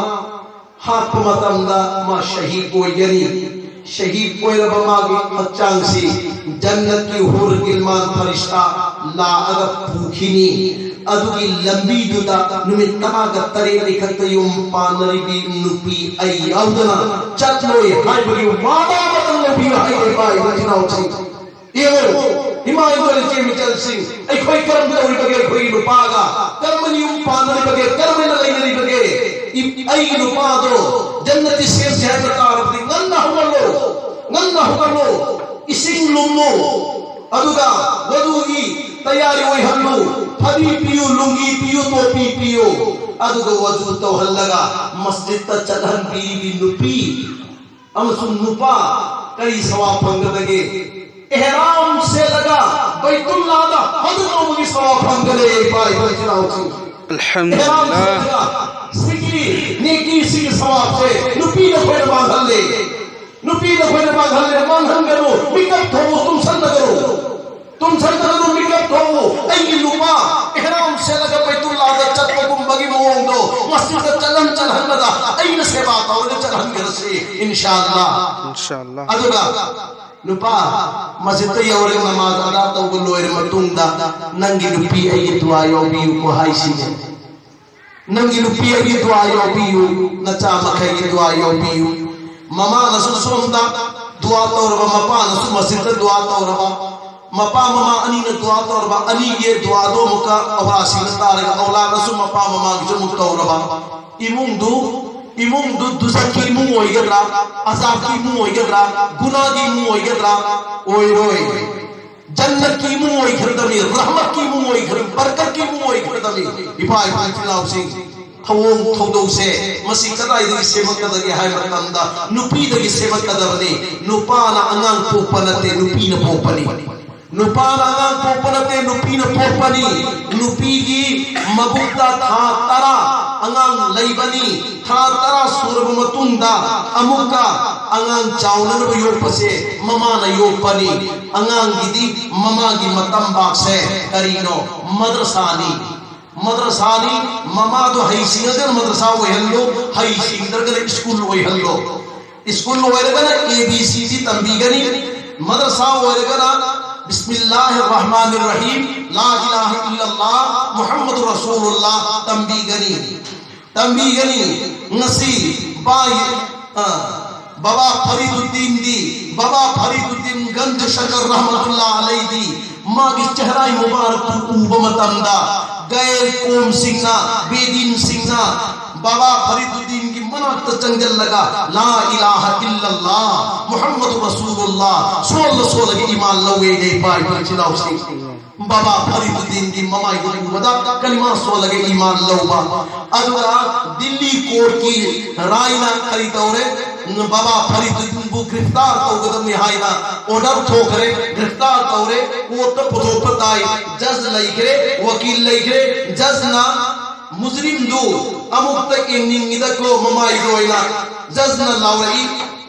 ꯍꯥꯠꯄ ꯃꯇꯝꯗ ꯃꯥ ꯁꯍꯤꯗ ꯑꯣꯏꯒꯅꯤ꯫ ꯁꯍꯤꯗ ꯑꯣꯏꯔꯕ ꯃꯥꯒꯤ ꯍꯛꯆꯥꯡꯁꯤ ꯖꯟꯅꯠꯀꯤ ꯍꯨꯔ ꯒꯤꯜꯃꯥꯟ ꯐꯔꯤꯁꯇꯥ ꯂꯥꯛꯑꯒ ꯄꯨꯈꯤꯅꯤ꯫ ꯑꯗꯨꯒꯤ ꯂꯝꯕꯤꯗꯨꯗ ꯅꯨꯃꯤꯠ ꯇꯔꯥꯒ ꯇꯔꯦꯠꯅꯤ ꯈꯛꯇ ꯌꯨꯝ ꯄꯥꯟꯅꯔꯤꯕꯤ ꯅꯨꯄꯤ ꯑꯩ ꯌꯥꯎꯗꯅ ꯆꯠꯂꯣꯏ ꯍꯥꯏꯕꯒꯤ ꯋꯥꯗꯥ ꯑꯃꯇꯪ ꯂꯧꯕꯤꯌꯨ ꯍꯥꯏꯒꯦ ꯏꯄꯥ ꯏꯆꯤꯟ ꯏꯅꯥꯎꯁꯤꯡ꯫ ꯌꯦꯡꯉꯨ, ꯏꯃꯥ ꯏꯕꯦꯜ ꯏꯆꯦ ꯃꯆꯜꯁꯤꯡ, ꯑꯩꯈꯣꯏ ꯀꯔꯝ ꯇꯧꯔꯤꯕꯒꯦ? ꯑꯩꯈꯣꯏꯒꯤ ꯅꯨꯄꯥꯒ ꯀꯔꯝꯕ ꯌꯨꯝ ꯄꯥꯟꯅꯔꯤꯕꯒꯦ? ꯀꯔꯝꯕꯅ ꯂꯩꯅꯔꯤꯕꯒꯦ? ꯏ-, ꯑꯩꯒꯤ ꯅꯨꯄꯥꯗꯣ ꯖꯟꯅꯠꯇꯤ ꯁꯦꯝꯁꯦ ꯍꯥꯏꯕ ꯇꯥꯔꯕꯗꯤ ꯉꯟꯅ ꯍꯧꯒꯠꯂꯣ, ꯉꯟꯅ ꯍꯧꯒꯠꯂꯣ, ꯏꯁꯤꯡ ꯂꯨꯝꯃꯨ, ꯑꯗꯨꯒ ꯋꯖꯨꯒꯤ ꯇꯌꯥꯔꯤ ꯑꯣꯏꯍꯜꯂꯨ, ꯐꯗꯤ ꯄꯤꯌꯨ, ꯂꯨꯡꯒꯤ ꯄꯤꯌꯨ, ꯇꯣꯄꯤ ꯄꯤꯌꯨ, ꯑꯗꯨꯒ ꯋꯖꯨ ꯇꯧꯍꯜꯂꯒ ꯃꯁꯖꯤꯗꯇ ꯆꯠꯍꯟꯕꯤꯔꯤꯕꯤ ꯅꯨꯄꯤ ꯑꯃꯁꯨꯡ ꯅꯨꯄꯥ ꯀꯔꯤ ꯁꯋꯥ ꯐꯪꯒꯗꯒꯦ? ꯑꯦꯍꯔꯥꯝ ꯁꯦꯠꯂꯒ ꯕꯩꯇꯨꯜꯂꯥꯗ ꯍꯧꯗꯣꯛ ꯇꯧꯕꯒꯤ ꯁꯋꯥ ꯐꯪꯒꯅꯤ, ꯏꯄꯥ ꯏꯄꯥ ꯏꯆꯤꯟ ꯏꯅꯥꯎꯁꯤꯡ꯫ ꯑꯦꯍꯔꯥꯝ ꯑꯜꯍꯝꯗꯨꯂꯤꯜꯂꯥꯍ꯫ ꯁꯦꯠꯂꯒ ꯁꯤꯒꯤ ꯅꯦꯀꯤꯁꯤꯒꯤ ꯁꯋꯥꯕꯁꯦ ꯅꯨꯄꯤꯅ ꯑꯩꯈꯣꯏꯅ ꯃꯥꯡꯍꯜꯂꯦ꯫ ꯅꯨꯄꯤꯅ ꯑꯩꯈꯣꯏꯅ ꯃꯥꯡꯍꯜꯂꯦ, ꯃꯥꯡꯍꯟꯒꯅꯨ, ꯃꯤꯀꯞ ꯊꯣꯛꯎ, ꯇꯨꯝꯁꯟꯒꯅꯨ꯫ ꯇꯨꯝꯁꯟꯒꯅꯨ, ꯃꯤꯀꯞ ꯊꯣꯛꯎ꯫ ꯑꯩꯒꯤ ꯅꯨꯄꯥ ꯑꯦꯍꯔꯥꯝ ꯁꯦꯠꯂꯒ ꯕꯩꯇꯨꯜꯂꯥꯗ ꯆꯠꯄꯒꯨꯝꯕꯒꯤ ꯃꯑꯣꯡꯗꯣ ꯃꯁꯖꯤꯗꯇ ꯆꯠꯍꯟ ꯆꯠꯍꯟꯕꯗ ꯑꯩꯅ ꯁꯦꯕꯥ ꯇꯧꯔꯒ ꯆꯠꯍꯟꯒꯅꯁꯤ, ꯏꯟꯁꯥ ꯑꯜꯂꯥ꯫ ꯏꯟꯁꯥ ꯑꯜꯂꯥ꯫ ꯑꯗꯨꯒ ꯅꯨꯄꯥ ꯃꯁꯖꯤꯗꯇ ꯌꯧꯔꯦ, ꯅꯃꯥꯖ ꯑꯗꯥ ꯇꯧꯕ ꯂꯣꯏꯔ ꯃꯇꯨꯡꯗ ꯅꯪꯒꯤ ꯅꯨꯄꯤ ꯑꯩꯒꯤ ꯗꯨꯋꯥ ꯌꯥꯎꯕꯤꯌꯨꯀꯣ ꯍꯥꯏꯁꯤꯅꯦ꯫ ꯅꯪꯒꯤ ꯅꯨꯄꯤ ꯑꯩꯒꯤ ꯗꯨꯋꯥ ꯌꯥꯎꯕꯤꯌꯨ, ꯅꯆꯥ ꯃꯈꯩꯒꯤ ꯗꯨꯋꯥ ꯌꯥꯎꯕꯤꯌꯨ꯫ ꯃꯃꯥꯅꯁꯨ ꯁꯣꯝꯗ ꯗꯨꯋꯥ ꯇꯧꯔꯕ, ꯃꯄꯥꯅꯁꯨ ꯃꯁꯖꯤꯗꯇ ꯗꯨꯋꯥ ꯇꯧꯔꯕ, ꯃꯄꯥ ꯃꯃꯥ ꯑꯅꯤꯅ ꯗꯨꯋꯥ ꯇꯧꯔꯕ, ꯑꯅꯤꯒꯤ ꯗꯨꯋꯥꯗꯣ ꯑꯃꯨꯛꯀ ꯑꯧꯂꯥꯁꯤꯡꯅ ꯇꯥꯔꯒ ꯑꯧꯂꯥꯗꯁꯨ ꯃꯄꯥ ꯃꯃꯥꯒꯤꯁꯨ ꯑꯃꯨꯛ ꯇꯧꯔꯕ꯫ ꯏꯃꯨꯡꯗꯨ, ꯏꯃꯨꯡꯗꯨ ꯗꯨꯖꯛꯀꯤ ꯏꯃꯨꯡ ꯑꯣꯏꯒꯗ꯭ꯔꯥ, ꯑꯖꯥꯕꯀꯤ ꯏꯃꯨꯡ ꯑꯣꯏꯒꯗ꯭ꯔꯥ, ꯒꯨꯅꯥꯒꯤ ꯏꯃꯨꯡ ꯑꯣꯏꯒꯗ꯭ꯔꯥ? ꯑꯣꯏꯔꯣꯏ꯫ ꯖꯟꯅꯠꯀꯤ ꯏꯃꯨꯡ ꯑꯣꯏꯈ꯭ꯔꯗꯕꯅꯤ, ꯔꯍꯃꯠꯀꯤ ꯏꯃꯨꯡ ꯑꯣꯏꯈ꯭ꯔ-, ꯕꯔꯀꯠꯀꯤ ꯏꯃꯨꯡ ꯑꯣꯏꯈ꯭ꯔꯗꯕꯅꯤ꯫ ꯏꯄꯥ ꯏꯄꯨ ꯏꯆꯤꯟ ꯏꯅꯥꯎꯁꯤꯡ, ꯊꯧꯑꯣꯡ ꯊꯧꯗꯧꯁꯦ ꯃꯁꯤ ꯀꯗꯥꯏꯗꯒꯤ ꯁꯦꯝꯃꯛꯀꯗꯒꯦ ꯍꯥꯏꯕ ꯃꯇꯝꯗ ꯅꯨꯄꯤꯗꯒꯤ ꯁꯦꯝꯃꯛꯀꯗꯕꯅꯤ꯫ ꯅꯨꯄꯥꯅ ꯑꯉꯥꯡ ꯄꯣꯛꯄ ꯅꯠꯇꯦ, ꯅꯨꯄꯤꯅ ꯄꯣꯛꯄꯅꯤ꯫ ꯅꯨꯄꯥꯅ ꯑꯉꯥꯡ ꯄꯣꯛꯄ ꯅꯠꯇꯦ, ꯅꯨꯄꯤꯅ ꯄꯣꯛꯄꯅꯤ꯫ ꯅꯨꯄꯤꯒꯤ ꯃꯕꯨꯛꯇ ꯊꯥ ꯇꯔꯥ ꯑꯉꯥꯡ ꯂꯩꯕꯅꯤ꯫ ꯊꯥ ꯇꯔꯥ ꯁꯨꯔꯕ ꯃꯇꯨꯡꯗ ꯑꯃꯨꯛꯀ ꯑꯉꯥꯡ ꯆꯥꯎꯅꯅꯕ ꯌꯣꯛꯄꯁꯦ ꯃꯃꯥꯅ ꯌꯣꯛꯄꯅꯤ꯫ ꯑꯉꯥꯡꯒꯤꯗꯤ ꯃꯃꯥꯒꯤ ꯃꯇꯝꯕꯥꯛꯁꯦ ꯀꯔꯤꯅꯣ? ꯃꯗ꯭ꯔꯁꯥꯅꯤ꯫ ꯃꯗ꯭ꯔꯁꯥꯅꯤ꯫ ꯃꯃꯥꯗꯣ ꯍꯩꯁꯤꯡꯉꯒꯅ ꯃꯗ꯭ꯔꯁꯥ ꯑꯣꯏꯍꯜꯂꯣ, ꯍꯩꯁꯤꯡꯗ꯭ꯔꯒꯅ ꯁ꯭ꯀꯨꯜ ꯑꯣꯏꯍꯜꯂꯣ꯫ ꯁ꯭ꯀꯨꯜ ꯑꯣꯏꯔꯒꯅ ꯑꯦ ꯕꯤ ꯁꯤ ꯗꯤ ꯇꯝꯕꯤꯒꯅꯤ, ꯃꯗ꯭ꯔꯁꯥ ꯑꯣꯏꯔꯒꯅ ꯕꯤꯁꯃꯤꯜꯂꯥꯍꯤꯔ ꯔꯍꯃꯥꯅꯤꯔ ꯔꯍꯤꯝ, ꯂꯥ ꯏꯂꯥꯍ ꯏꯜꯂꯜꯂꯥꯍ ꯃꯨꯍꯝꯃꯗꯨꯔ ꯔꯁꯨꯂꯨꯜꯂꯥꯍ ꯇꯝꯕꯤꯒꯅꯤ꯫ ꯇꯝꯕꯤꯒꯅꯤ꯫ ꯉꯁꯤ ꯕꯥꯏ, ꯑ, ꯕꯥꯕꯥ ꯐꯔꯤꯗꯨꯗꯗꯤꯟꯗꯤ, ꯕꯥꯕꯥ ꯐꯔꯤꯗꯨꯗꯗꯤꯟ ꯒꯟꯖ ꯁꯀꯔ ꯔꯍꯃꯇꯨꯜꯂꯥ ꯑꯂꯩꯗꯤ ꯃꯥꯒꯤ ꯆꯦꯍꯔꯥꯏ ꯃꯨꯕꯥꯔꯛꯇꯨ ꯎꯕ ꯃꯇꯝꯗ ꯒꯩꯔ ꯀꯣꯝꯁꯤꯡꯅ, ꯕꯦꯗꯤꯟꯁꯤꯡꯅ ꯕꯥꯕꯥ ꯐꯔꯤꯗꯨꯗꯗꯤꯟꯒꯤ ꯃꯅꯥꯛꯇ ꯆꯪꯁꯤꯜꯂꯒ ꯂꯥ ꯏꯂꯥꯍ ꯏꯜꯂꯜꯂꯥꯍ ꯃꯨꯍꯝꯃꯗꯨ ꯔꯁꯨꯂꯨꯜꯂꯥꯍ ꯁꯣꯜꯂ ꯁꯣꯜꯂꯒ ꯏꯃꯥꯟ ꯂꯧꯋꯦꯅꯦ ꯏꯄꯥ ꯏꯄꯨ ꯏꯆꯤꯜ ꯏꯅꯥꯎꯁꯤꯡ꯫ ꯕꯥꯕꯥ ꯐꯔꯤꯗꯨꯗꯗꯤꯟꯒꯤ ꯃꯃꯥꯏꯗꯨ ꯎꯕꯗ ꯀꯂꯤꯃꯥ ꯁꯣꯜꯂꯒ ꯏꯃꯥꯟ ꯂꯧꯕ꯫ ꯑꯗꯨꯒ ꯗꯤꯜꯂꯤ ꯀꯣꯔꯠꯀꯤ ꯔꯥꯏꯅ ꯀꯔꯤ ꯇꯧꯔꯦ? ꯕꯥꯕꯥ ꯐꯔꯤꯗꯨꯗꯗꯤꯟꯕꯨ ꯒ꯭ꯔꯤꯐꯇꯥꯔ ꯇꯧꯒꯗꯕꯅꯤ ꯍꯥꯏꯅ ꯑꯣꯔꯗꯔ ꯊꯣꯛꯈ꯭ꯔꯦ꯫ ꯒ꯭ꯔꯤꯐꯇꯥꯔ ꯇꯧꯔꯦ꯫ ꯀꯣꯔꯠꯇ ꯄꯨꯊꯣꯛꯄ ꯇꯥꯏ꯫ ꯖꯖ ꯂꯩꯈ꯭ꯔꯦ, ꯋꯀꯤꯜ ꯂꯩꯈ꯭ꯔꯦ꯫ ꯖꯖꯅ ꯃꯨꯖꯔꯤꯝꯗꯨ ꯑꯃꯨꯛꯇ ꯌꯦꯡꯅꯤꯡꯉꯤꯗꯀꯣ ꯃꯃꯥꯏꯗ ꯑꯣꯏꯅ ꯖꯖꯅ ꯂꯥꯎꯔꯛꯏ꯫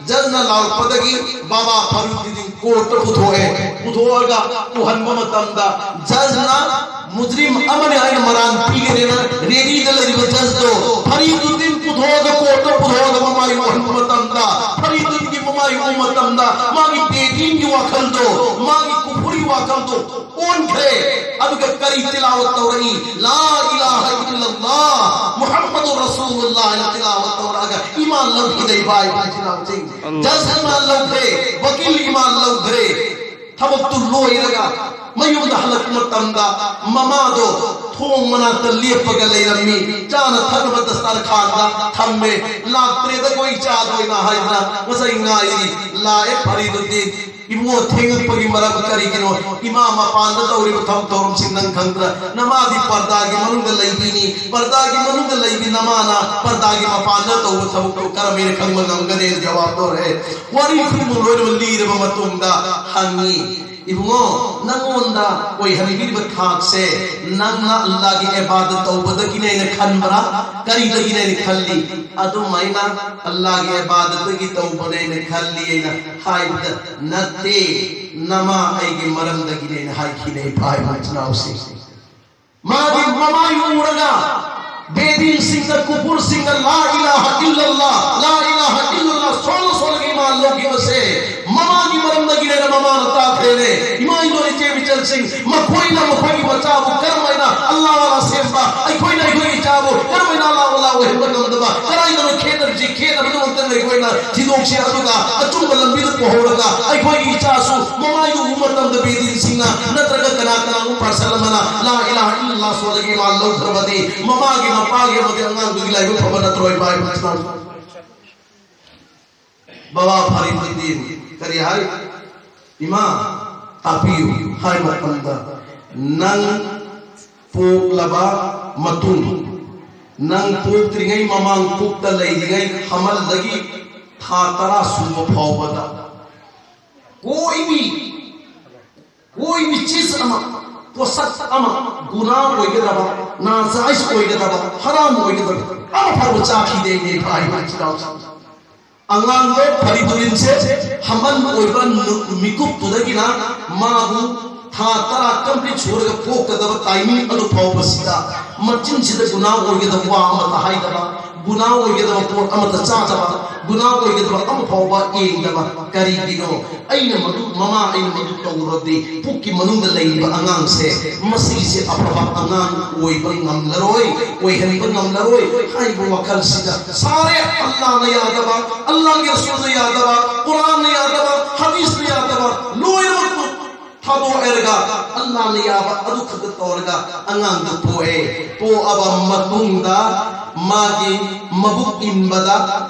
ꯖꯖꯅ ꯂꯥꯎꯔꯛꯄꯗꯒꯤ ꯕꯥꯕꯥ ꯐꯔꯤꯗꯨꯗꯗꯤꯟ ꯀꯣꯔꯠꯇ ꯄꯨꯊꯣꯛꯑꯦ꯫ ꯄꯨꯊꯣꯛꯑꯒ ꯎꯍꯟꯕ ꯃꯇꯝꯗ ꯖꯖꯅ ꯃꯨꯖꯔꯤꯝ ꯑꯃꯅꯤ ꯍꯥꯏꯅ ꯃꯔꯥꯟ ꯄꯤꯒꯅꯦꯅ ꯔꯦꯗꯤꯗ ꯂꯩꯔꯤꯕ ꯖꯖꯇꯣ ꯐꯔꯤꯗꯨꯗꯗꯤꯟ ꯄꯨꯊꯣꯛꯑꯒ ꯀꯣꯔꯠꯇ ꯄꯨꯊꯣꯛꯑꯒ ꯃꯃꯥꯏ ꯎꯍꯟꯕ ꯃꯇꯝꯗ, ꯐꯔꯤꯗꯨꯗꯗꯤꯟꯒꯤ ꯃꯃꯥꯏ ꯎꯕ ꯃꯇꯝꯗ ꯃꯥꯒꯤ ꯕꯦꯗꯤꯟꯒꯤ ꯋꯥꯈꯜꯗꯣ, ꯃꯥꯒꯤ ꯀꯨꯐꯨꯔꯤ ꯋꯥꯈꯜꯗꯣ ꯑꯣꯟꯈ꯭ꯔꯦ꯫ ꯑꯗꯨꯒ ꯀꯔꯤ ꯇꯤꯂꯥꯋꯠ ꯇꯧꯔꯛꯏ? ꯂꯥ ꯏꯂꯥꯍ ꯏꯜꯂꯜꯂꯥꯍ ꯃꯨꯍꯝꯃꯗꯨ ꯔꯁꯨꯂꯨꯜꯂꯥꯍ ꯍꯥꯏꯅ ꯇꯤꯂꯥꯋꯠ ꯇꯧꯔꯛꯑꯒ ꯏꯃꯥꯟ ꯂꯧꯈꯤꯗ ꯏꯄꯥ ꯏꯄꯨ ꯏꯆꯤꯜ ꯏꯅꯥꯎꯁꯤꯡ꯫ ꯖꯖ ꯏꯃꯥꯟ ꯂꯧꯈ꯭ꯔꯦ, ꯋꯀꯤꯜ ꯏꯃꯥꯟ ꯂꯧꯈ꯭ꯔꯦ꯫ ꯊꯕꯛꯇꯨ ꯂꯣꯏꯔꯒ ꯃꯌꯨꯝꯗ ꯍꯜꯂꯛꯄ ꯃꯇꯝꯗ ꯃꯃꯥꯗꯣ ꯊꯣꯡ ꯃꯅꯥꯛꯇ ꯂꯦꯞꯄꯒ ꯂꯩꯔꯝꯃꯤ꯫ ꯆꯥꯅ ꯊꯛꯅꯕ ꯗꯁꯇꯔꯈꯥꯟꯗ ꯊꯝꯃꯦ꯫ "ꯂꯥꯛꯇ꯭ꯔꯦꯗꯀꯣ ꯏꯆꯥꯗꯣ" ꯍꯥꯏꯅ ꯍꯥꯏꯗꯅ ꯉꯁꯥꯏ ꯉꯥꯏꯔꯤ꯫ ꯂꯥꯛꯑꯦ ꯐꯔꯤꯗꯨꯗꯗꯤꯟ꯫ "ꯏꯕꯨꯡꯉꯣ, ꯊꯦꯡꯉꯛꯄꯒꯤ ꯃꯔꯝ ꯀꯔꯤꯒꯤꯅꯣ? ꯏꯃꯥ ꯃꯄꯥꯟꯗ ꯇꯧꯔꯤꯕ ꯊꯕꯛ ꯊꯧꯔꯝꯁꯤꯡ ꯅꯪ ꯈꯪꯗ꯭ꯔꯥ? ꯅꯃꯥꯗꯤ ꯄꯔꯗꯥꯒꯤ ꯃꯅꯨꯡꯗ ꯂꯩꯕꯤꯅꯤ꯫ ꯄꯔꯗꯥꯒꯤ ꯃꯅꯨꯡꯗ ꯂꯩꯕꯤ ꯅꯃꯥꯅ ꯄꯔꯗꯥꯒꯤ ꯃꯄꯥꯟꯗ ꯇꯧꯕ ꯊꯕꯛꯇꯣ ꯀꯔꯝꯍꯥꯏꯅ ꯈꯪꯕ ꯉꯝꯒꯅꯤ?" ꯍꯥꯏꯅ ꯖꯋꯥꯕ ꯇꯧꯔꯛꯑꯦ꯫ ꯋꯥꯔꯤ ꯈꯨꯗꯤꯡꯃꯛ ꯂꯣꯏꯅꯃꯛ ꯂꯤꯔꯕ ꯃꯇꯨꯡꯗ ꯍꯪꯉꯤ, "ꯏꯕꯨꯡꯉꯣ, ꯅꯪꯉꯣꯟꯗ ꯑꯣꯏꯍꯟꯕꯤꯔꯤꯕ ꯊꯥꯛꯁꯦ ꯅꯪꯅ ꯑꯜꯂꯥꯒꯤ ꯏꯕꯥꯗꯠ ꯇꯧꯕꯗꯒꯤꯅꯦꯅ ꯈꯟꯕ꯭ꯔꯥ? ꯀꯔꯤꯗꯒꯤꯅꯦꯅ ꯈꯜꯂꯤ?" ꯑꯗꯨꯃꯥꯏꯅ "ꯑꯜꯂꯥꯒꯤ ꯏꯕꯥꯗꯠꯇꯒꯤ ꯇꯧꯕꯅꯦꯅ ꯈꯜꯂꯤ" ꯍꯥꯏꯅ ꯍꯥꯏꯕꯗ, "ꯅꯠꯇꯦ, ꯅꯃꯥ ꯑꯩꯒꯤ ꯃꯔꯝꯗꯒꯤꯅꯦꯅ" ꯍꯥꯏꯈꯤꯅꯦ, ꯏꯄꯥ ꯏꯃꯥ ꯏꯆꯤꯟ ꯏꯅꯥꯎꯁꯤꯡ꯫ ꯃꯥꯒꯤ ꯃꯃꯥꯏ ꯎꯔꯒ ꯕꯦꯗꯤꯟꯁꯤꯡꯅ, ꯀꯨꯐꯨꯔꯁꯤꯡꯅ ꯂꯥ ꯏꯂꯥꯍ ꯏꯜꯂꯜꯂꯥꯍ, ꯂꯥ ꯏꯂꯥꯍ ꯏꯜꯂꯜꯂꯥꯍ ꯁꯣꯜꯂ ꯁꯣꯜꯂꯒ ꯏꯃꯥꯟ ꯂꯧꯈꯤꯕꯁꯦ ꯃꯃꯥꯒꯤ ꯃꯔꯝꯗꯒꯤꯅꯦꯅ ꯃꯃꯥꯅ ꯇꯥꯈ꯭ꯔꯦꯅꯦ꯫ ꯏꯃꯥ ꯏꯕꯦꯟ ꯏꯆꯦ ꯏꯆꯜꯁꯤꯡ, ꯃꯈꯣꯏꯅ ꯃꯈꯣꯏꯒꯤ ꯃꯆꯥꯕꯨ ꯀꯔꯝꯍꯥꯏꯅ ꯑꯜꯂꯥꯍ ꯋꯥꯂꯥ ꯁꯦꯝꯕ, ꯑꯩꯈꯣꯏꯅ ꯑꯩꯈꯣꯏꯒꯤ ꯏꯆꯥꯕꯨ ꯀꯔꯝꯍꯥꯏꯅ ꯑꯜꯂꯥꯍ ꯋꯥꯂꯥ ꯑꯣꯏꯍꯟꯕ ꯉꯝꯗꯕ, ꯀꯗꯥꯏꯗꯅꯣ ꯈꯦꯠꯅꯔꯤꯁꯤ? ꯈꯦꯠꯅꯕꯗꯨꯃꯛꯇ ꯑꯩꯈꯣꯏꯅ ꯊꯤꯗꯣꯛꯁꯤ, ꯑꯗꯨꯒ ꯑꯆꯨꯝꯕ ꯂꯝꯕꯤꯗ ꯄꯨꯍꯧꯔꯒ ꯑꯩꯈꯣꯏꯒꯤ ꯏꯆꯥꯁꯨ ꯃꯃꯥꯏꯗꯨ ꯎꯕ ꯃꯇꯝꯗ ꯕꯦꯗꯤꯟꯁꯤꯡꯅ ꯅꯠꯇ꯭ꯔꯒ ꯀꯅꯥ ꯀꯅꯥꯒꯨꯝꯕ ꯄꯥꯔꯁꯟ ꯑꯃꯅ ꯂꯥ ꯏꯂꯥꯍ ꯏꯜꯂꯜꯂꯥꯍ ꯁꯣꯜꯂꯒ ꯏꯃꯥꯟ ꯂꯧꯈ꯭ꯔꯕꯗꯤ ꯃꯃꯥꯒꯤ, ꯃꯄꯥꯒꯤ ꯑꯃꯗꯤ ꯑꯉꯥꯡꯗꯨꯒꯤ ꯂꯥꯏꯕꯛ ꯐꯕ ꯅꯠꯇ꯭ꯔꯣ, ꯏꯄꯥ ꯏꯄꯨ ꯏꯆꯤꯟ ꯏꯅꯥꯎ? ꯕꯕꯥ ꯐꯔꯤꯗꯨꯗꯤꯟ ꯀꯔꯤ ꯍꯥꯏ? "ꯏꯃꯥ, ꯇꯥꯛꯄꯤꯌꯨ" ꯍꯥꯏ ꯃꯇꯝꯗ, "ꯅꯪ ꯄꯣꯛꯂꯕ ꯃꯇꯨꯡ, ꯅꯪ ꯄꯣꯛꯇ꯭ꯔꯤꯉꯩ ꯃꯃꯥꯡ ꯄꯨꯛꯇ ꯂꯩꯔꯤꯉꯩ ꯍꯃꯜꯗꯒꯤ ꯊꯥ ꯇꯔꯥ ꯁꯨꯕ ꯐꯥꯎꯕꯗ ꯀꯣꯏꯕꯤ, ꯀꯣꯏꯕꯤ ꯆꯤꯁ ꯑꯃ, ꯄꯣꯠꯁꯛ ꯑꯃ, ꯒꯨꯅꯥ ꯑꯣꯏꯒꯗꯕ, ꯅꯥꯖꯥꯏꯁ ꯑꯣꯏꯒꯗꯕ, ꯍꯔꯥꯝ ꯑꯣꯏꯒꯗꯕ ꯑꯃ ꯐꯥꯎꯕ ꯆꯥꯈꯤꯗꯦ ꯏꯅꯦ ꯏꯄꯥ ꯏꯃꯥ ꯏꯆꯤꯟ ꯏꯅꯥꯎꯁꯤꯡ꯫ ꯑꯉꯥꯡꯗꯣ ꯐꯔꯤꯗꯨꯗꯤꯟꯁꯦ ꯍꯃꯜ ꯑꯣꯏꯕ ꯅꯨ-, ꯃꯤꯀꯨꯞꯇꯨꯗꯒꯤꯅ ꯃꯥꯕꯨ ꯊꯥ ꯇꯔꯥ ꯀꯝꯄ꯭ꯂꯤꯠ ꯁꯨꯔꯒ ꯄꯣꯛꯀꯗꯕ ꯇꯥꯏꯃꯤꯡ ꯑꯗꯨ ꯐꯥꯎꯕꯁꯤꯗ ꯃꯆꯤꯟꯁꯤꯗ ꯒꯨꯅꯥ ꯑꯣꯏꯒꯗꯕ ꯋꯥ ꯑꯃꯠꯇ ꯍꯥꯏꯗꯕ, ꯒꯨꯅꯥ ꯑꯣꯏꯒꯗꯕ ꯄꯣꯠ ꯑꯃꯠꯇ ꯆꯥꯗꯕ, ꯒꯨꯅꯥ ꯑꯣꯏꯒꯗꯕ ꯑꯃ ꯐꯥꯎꯕ ꯌꯦꯡꯗꯕ꯫ ꯀꯔꯤꯒꯤꯅꯣ? ꯑꯩꯅ ꯃꯗꯨ, ꯃꯃꯥ, ꯑꯩꯅ ꯃꯗꯨ ꯇꯧꯔꯨꯔꯗꯤ ꯄꯨꯛꯀꯤ ꯃꯅꯨꯡꯗ ꯂꯩꯔꯤꯕ ꯑꯉꯥꯡꯁꯦ ꯃꯁꯤꯒꯤꯁꯦ ꯑꯐꯕ ꯑꯉꯥꯡ ꯑꯣꯏꯕ ꯉꯝꯂꯔꯣꯏ, ꯑꯣꯏꯍꯟꯕ ꯉꯝꯂꯔꯣꯏ ꯍꯥꯏꯕ ꯋꯥꯈꯜꯁꯤꯗ ꯁꯥꯔꯦ꯫ ꯑꯜꯂꯥꯍꯅ ꯌꯥꯗꯕ, ꯑꯜꯂꯥꯍꯒꯤ ꯔꯁꯨꯜꯅ ꯌꯥꯗꯕ, ꯀꯨꯔꯥꯟꯅ ꯌꯥꯗꯕ, ꯍꯗꯤꯁꯅ ꯌꯥꯗꯕ, ꯂꯣꯏꯅꯃꯛꯇꯨ ꯊꯥꯗꯣꯛꯑꯔꯒ ꯑꯜꯂꯥꯍꯅ ꯌꯥꯕ ꯑꯗꯨ ꯈꯛꯇ ꯇꯧꯔꯒ ꯑꯉꯥꯡꯗꯨ ꯄꯣꯛꯑꯦ꯫ ꯄꯣꯛꯑꯕ ꯃꯇꯨꯡꯗ ꯃꯥꯒꯤ ꯃꯕꯨꯛ ꯏꯟꯕꯗ,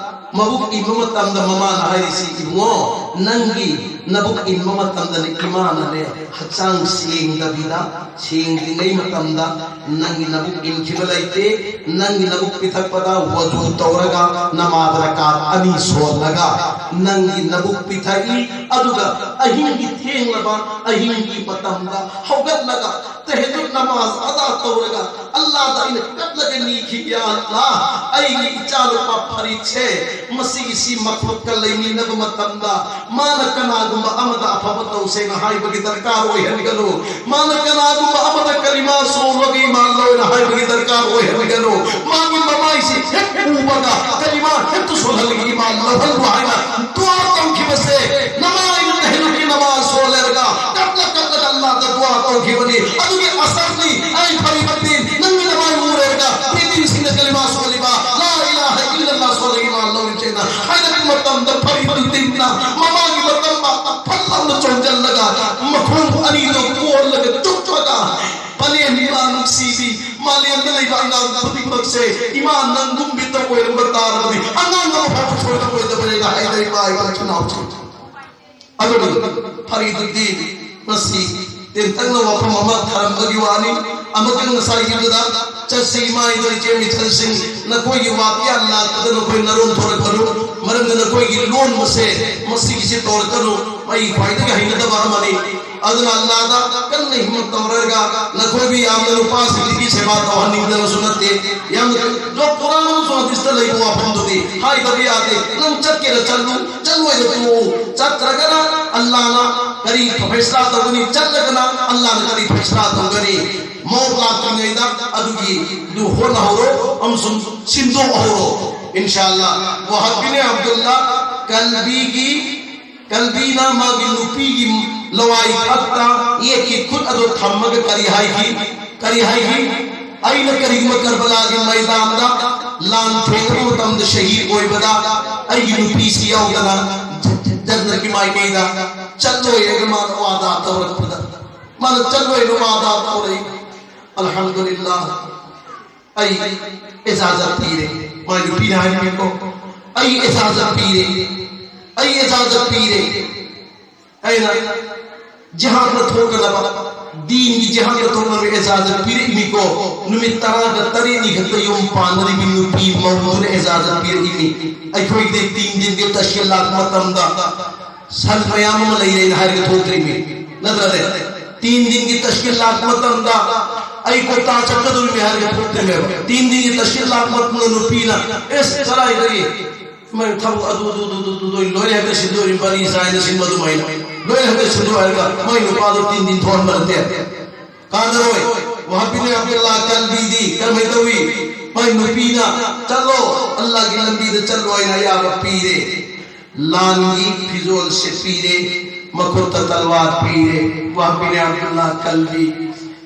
ꯃꯕꯨꯛ ꯏꯟꯕ ꯃꯇꯝꯗ ꯃꯃꯥꯅ ꯍꯥꯏꯔꯤꯁꯤ, "ꯏꯕꯨꯡꯉꯣ, ꯅꯪꯒꯤ ꯅꯕꯨꯛ ꯏꯟꯕ ꯃꯇꯝꯗꯅꯦ ꯏꯃꯥꯅꯅꯦ ꯍꯛꯆꯥꯡ ꯁꯦꯡꯗꯕꯤꯗ, ꯁꯦꯡꯗ꯭ꯔꯤꯉꯩ ꯃꯇꯝꯗ ꯅꯪꯒꯤ ꯅꯕꯨꯛ ꯏꯟꯈꯤꯕ ꯂꯩꯇꯦ꯫ ꯅꯪꯒꯤ ꯅꯕꯨꯛ ꯄꯤꯊꯛꯄꯗ ꯋꯖꯨ ꯇꯧꯔꯒ ꯅꯃꯥꯖ ꯔꯀꯥꯠ ꯑꯅꯤ ꯁꯣꯜꯂꯒ ꯅꯪꯒꯤ ꯅꯕꯨꯛ ꯄꯤꯊꯛꯏ, ꯑꯗꯨꯒ ꯑꯍꯤꯡꯒꯤ ꯊꯦꯡꯂꯕ ꯑꯍꯤꯡꯒꯤ ꯃꯇꯝꯗ ꯍꯧꯒꯠꯂꯒ ꯇꯍꯖꯨꯗ ꯅꯃꯥꯖ ꯑꯗꯥ ꯇꯧꯔꯒ ꯑꯜꯂꯥꯗ ꯑꯩꯅ ꯀꯞꯂꯒ ꯅꯤꯈꯤ, "ꯌꯥ ꯑꯜꯂꯥ, ꯑꯩꯒꯤ ꯏꯆꯥꯅꯨꯄꯥ ꯐꯔꯤꯗꯁꯦ ꯃꯁꯤꯒꯤꯁꯤ ꯃꯈꯨꯠꯀ ꯂꯩꯃꯤꯟꯅꯕ ꯃꯇꯝꯗ ꯃꯥꯅ ꯀꯅꯥꯒꯨꯝꯕ ꯑꯃꯗ ꯑꯐꯕ ꯇꯧꯁꯦꯅ ꯍꯥꯏꯕꯒꯤ ꯗꯔꯀꯥꯔ ꯑꯣꯏꯍꯟꯒꯅꯨ, ꯃꯥꯅ ꯀꯅꯥꯒꯨꯝꯕ ꯑꯃꯗ ꯀꯂꯤꯃꯥ ꯁꯣꯜꯂꯒ ꯏꯃꯥꯟ ꯂꯧꯅ ꯍꯥꯏꯕꯒꯤ ꯗꯔꯀꯥꯔ ꯑꯣꯏꯍꯟꯒꯅꯨ, ꯃꯥꯒꯤ ꯃꯃꯥꯏꯁꯤ ꯍꯦꯛ ꯎꯕꯒ ꯀꯂꯤꯃꯥ ꯍꯦꯛꯇ ꯁꯣꯜꯍꯜꯂꯒ ꯏꯃꯥꯟ ꯂꯧꯍꯜꯂꯨ" ꯍꯥꯏꯅ ꯗꯨꯋꯥ ꯇꯧꯈꯤꯕꯁꯦ, ꯅꯃꯥꯏꯅ ꯇꯍꯖꯨꯗꯀꯤ ꯅꯃꯥꯖ ꯁꯣꯜꯂꯦꯔꯒ ꯀꯞꯂ ꯀꯞꯂꯒ ꯑꯜꯂꯥꯗ ꯗꯨꯋꯥ ꯇꯧꯈꯤꯕꯅꯤ꯫ ꯑꯗꯨꯒꯤ ꯑꯁꯔꯅꯤ꯫ ꯑꯩ ꯐꯔꯤꯗ ꯕꯤꯟ ꯅꯪꯒꯤ ꯅꯃꯥꯏ ꯎꯔꯦꯔꯒ ꯕꯤꯗꯤꯟꯁꯤꯡꯅ ꯀꯂꯤꯃꯥ ꯁꯣꯜꯂꯤꯕ, "ꯂꯥ ꯏꯂꯥꯍ ꯏꯜꯂꯜꯂꯥꯍ" ꯁꯣꯜꯂꯒ ꯏꯃꯥꯟ ꯂꯧꯔꯤꯕꯁꯦꯅ ꯍꯥꯏꯔꯛꯄ ꯃꯇꯝꯗ ꯐꯔꯤꯗꯨꯗꯤꯟꯅ ꯃꯃꯥꯒꯤ ꯃꯇꯝ ꯐꯠ ꯂꯥꯎꯅ ꯆꯣꯡꯁꯤꯜꯂꯒ ꯃꯈꯣꯡ ꯑꯅꯤꯗꯣ ꯀꯣꯜꯂꯒ ꯆꯨꯞꯄꯒ, "ꯄꯂꯦꯝ ꯏꯃꯥ ꯅꯨꯡꯁꯤꯕꯤ, ꯃꯥꯂꯦꯝꯗ ꯂꯩꯕ ꯑꯉꯥꯡ ꯈꯨꯗꯤꯡꯃꯛꯁꯦ ꯏꯃꯥ ꯅꯪꯒꯨꯝ ꯃꯤꯇ ꯑꯣꯏꯔꯝꯕ ꯇꯥꯔꯕꯗꯤ ꯑꯉꯥꯡ ꯑꯃꯐꯥꯎꯕ ꯁꯣꯏꯗ ꯑꯣꯏꯗꯕꯅꯦꯅ" ꯍꯥꯏꯅ ꯏꯃꯥ ꯏꯕ ꯏꯆꯤꯟ ꯏꯅꯥꯎꯁꯤꯡ꯫ ꯑꯗꯨꯅ ꯐꯔꯤꯗꯨꯗꯤ ꯉꯁꯤ ꯇꯦꯟꯇꯛꯅ ꯋꯥꯐꯝ ꯑꯃ ꯊꯥꯔꯝꯕꯒꯤ ꯋꯥꯅꯤ꯫ ꯑꯃꯨꯛꯀ ꯉꯁꯥꯏꯒꯤꯗꯨꯗ ꯆꯠꯁꯤ, ꯏꯃꯥ ꯏꯕ ꯏꯆꯦ ꯃꯤꯆꯜꯁꯤꯡ, ꯅꯈꯣꯏꯒꯤ ꯋꯥꯀꯤꯌꯥ ꯂꯥꯛꯄꯗ ꯅꯈꯣꯏ ꯅꯔꯣꯟ ꯊꯣꯔꯛꯀꯅꯨ, ꯃꯔꯝꯗꯤ ꯅꯈꯣꯏꯒꯤ ꯂꯣꯟꯕꯁꯦ ꯃꯁꯤꯒꯤꯁꯤ ꯇꯧꯔꯛꯀꯅꯨ, ꯑꯩ ꯈ꯭ꯋꯥꯏꯗꯒꯤ ꯍꯩꯅꯗꯕ ꯑꯃꯅꯤ꯫ ꯑꯗꯨꯅ ꯑꯜꯂꯥꯗ ꯀꯟꯅ ꯍꯤꯝꯃꯠ ꯇꯧꯔꯒ, ꯅꯈꯣꯏꯕꯨ ꯌꯥꯝꯅ ꯅꯨꯄꯥꯁꯤꯡꯒꯤ ꯁꯦꯕꯥ ꯇꯧꯍꯟꯅꯤꯡꯗꯅꯁꯨ ꯅꯠꯇꯦ, ꯌꯥꯝꯅ ꯀꯨꯔꯥꯟ ꯑꯃꯁꯨꯡ ꯍꯗꯤꯁꯇ ꯂꯩꯕ ꯋꯥꯐꯝꯗꯨꯗꯤ ꯍꯥꯏꯗꯕ ꯌꯥꯗꯦ꯫ ꯅꯪ ꯆꯠꯀꯦꯔ ꯆꯠꯂꯨ, ꯆꯠꯂꯣꯏꯔ ꯇꯣꯛꯎ꯫ ꯆꯠꯇ꯭ꯔꯒꯅ ꯑꯜꯂꯥꯅ ꯀꯔꯤ ꯐꯩꯁꯂꯥ ꯇꯧꯒꯅꯤ, ꯆꯠꯂꯒꯅ ꯑꯜꯂꯥꯅ ꯀꯔꯤ ꯐꯩꯁꯂꯥ ꯇꯧꯒꯅꯤ꯫ ꯃꯧ ꯂꯥꯛꯇ꯭ꯔꯤꯉꯩꯗ ꯑꯗꯨꯒꯤꯗꯨ ꯍꯣꯠꯅꯍꯧꯔꯣ ꯑꯃꯁꯨꯡ ꯁꯤꯟꯗꯣꯛꯍꯧꯔꯣ꯫ ꯏꯟꯁꯥ ꯑꯜꯂꯥ꯫ ꯋꯥꯍꯕ ꯕꯤꯟ ꯑꯕꯗꯨꯜꯂꯥ ꯀꯜꯕꯤꯒꯤ, ꯀꯜꯕꯤꯅ ꯃꯥꯒꯤ ꯅꯨꯄꯤꯒꯤ ꯂꯋꯥꯏ ꯊꯛꯇ ꯌꯦꯠꯀꯤ ꯈꯨꯠ ꯑꯗꯨ ꯊꯝꯃꯒ ꯀꯔꯤ ꯍꯥꯏꯈꯤ? ꯀꯔꯤ ꯍꯥꯏꯈꯤ? "ꯑꯩꯅ ꯀꯔꯤꯒꯨꯝꯕ ꯀꯔꯕꯂꯥꯒꯤ ꯃꯩꯗꯥꯟꯗ ꯂꯥꯟ ꯊꯦꯡꯅꯕ ꯃꯇꯝꯗ ꯁꯍꯤꯗ ꯑꯣꯏꯕꯗ ꯑꯩꯒꯤ ꯅꯨꯄꯤꯁꯤ ꯌꯥꯎꯗꯅ ꯖ-, ꯖ-, ꯖꯟꯅꯠꯀꯤ ꯃꯥꯏꯀꯩꯗ ꯆꯠꯂꯣꯏ" ꯍꯥꯏꯅ ꯃꯥꯅ ꯋꯥꯗꯥ ꯇꯧꯔꯛꯄꯗ, ꯃꯥꯅ ꯆꯠꯂꯣꯏꯅ ꯋꯥꯗꯥ ꯇꯧꯔꯛꯏ꯫ ꯑꯜꯍꯝꯗꯨꯂꯤꯜꯂꯥꯍ꯫ ꯑꯩ ꯏꯖꯥꯖꯠ ꯄꯤꯔꯦ꯫ ꯃꯥꯏ ꯅꯨꯄꯤꯅ ꯍꯥꯏꯔꯤꯕꯀꯣ, "ꯑꯩ ꯏꯖꯥꯖꯠ ꯄꯤꯔꯦ, ꯑꯩ ꯏꯖꯥꯖꯠ ꯄꯤꯔꯦ꯫ ꯑꯩꯅ ꯖꯤꯍꯥꯗ ꯊꯣꯛꯀꯗꯕ ꯗꯤꯟꯒꯤ ꯖꯤꯍꯥꯗ ꯊꯣꯛꯅꯕ ꯏꯖꯥꯖꯠ ꯄꯤꯔꯛꯏꯅꯤꯀꯣ꯫ ꯅꯨꯃꯤꯠ ꯇꯔꯥꯒ ꯇꯔꯦꯠꯅꯤ ꯈꯛꯇ ꯌꯨꯝ ꯄꯥꯟꯅꯔꯤꯕꯤ ꯅꯨꯄꯤ ꯃꯧꯗꯨꯅ ꯏꯖꯥꯖꯠ ꯄꯤꯔꯛꯏꯅꯤ꯫ ꯑꯩꯈꯣꯏꯒꯤꯗꯤ ꯇꯤꯟ ꯗꯤꯟꯒꯤ ꯇꯁꯀꯤꯜ ꯂꯥꯛꯄ ꯃꯇꯝꯗ ꯁꯟ ꯃꯌꯥꯝ ꯑꯃ ꯂꯩꯔꯦꯅ ꯍꯥꯏꯔꯒ ꯊꯣꯛꯇ꯭ꯔꯤꯃꯤ꯫ ꯅꯠꯇ꯭ꯔꯅꯦ? ꯇꯤꯟ ꯗꯤꯟꯒꯤ ꯇꯁꯀꯤꯜ ꯂꯥꯛꯄ ꯃꯇꯝꯗ ꯑꯩ ꯀꯣꯇꯥ ꯆꯠꯀꯗꯧꯔꯤꯃꯤ ꯍꯥꯏꯔꯒ ꯊꯣꯛꯇ꯭ꯔꯤꯃꯦꯕ꯫ ꯇꯤꯟ ꯗꯤꯟꯒꯤ ꯇꯁꯀꯤꯜ ꯂꯥꯛꯄ ꯃꯇꯝꯗ ꯅꯨꯄꯤꯅ, "ꯑꯦꯁ, ꯀꯗꯥꯏꯗꯒꯤ ꯃꯥꯏ ꯊꯕꯛ ꯑꯗꯨ, ꯑꯗꯨ, ꯑꯗꯨ, ꯑꯗꯨ, ꯑꯗꯨ ꯂꯣꯏꯅ ꯍꯦꯛꯇ ꯁꯤꯟꯗꯣꯛꯏ, ꯕꯅꯤ ꯏꯁꯔꯥꯏꯜꯅ ꯁꯤꯟꯕ ꯑꯗꯨꯃꯥꯏꯅ ꯂꯣꯏꯅ ꯍꯦꯛꯇ ꯁꯤꯟꯗꯣꯛ" ꯍꯥꯏꯔꯒ ꯃꯥꯏ ꯅꯨꯄꯥꯗꯣ ꯇꯤꯟ ꯗꯤꯟ ꯊꯣꯛꯍꯟꯕ ꯅꯠꯇꯦ꯫ ꯀꯥꯟꯅꯔꯣꯏ꯫ ꯋꯥꯍꯕ ꯕꯤꯟ ꯑꯕꯗꯨꯜꯂꯥ ꯀꯜꯕꯤꯗꯤ ꯀꯔꯝꯍꯥꯏꯅ ꯇꯧꯏ? ꯃꯥꯏ ꯅꯨꯄꯤꯅ, "ꯆꯠꯂꯣ, ꯑꯜꯂꯥꯍꯒꯤ ꯂꯝꯕꯤꯗ ꯆꯠꯂꯣ" ꯍꯥꯏꯅ ꯑꯌꯥꯕ ꯄꯤꯔꯦ꯫ ꯂꯥꯟꯒꯤ ꯐꯤꯖꯣꯜ ꯁꯦꯠꯄꯤꯔꯦ, ꯃꯈꯨꯠꯇ ꯇꯜꯋꯥꯔ ꯄꯤꯔꯦ꯫ ꯋꯥꯍꯕ ꯕꯤꯟ ꯑꯕꯗꯨꯜꯂꯥ ꯀꯜꯕꯤ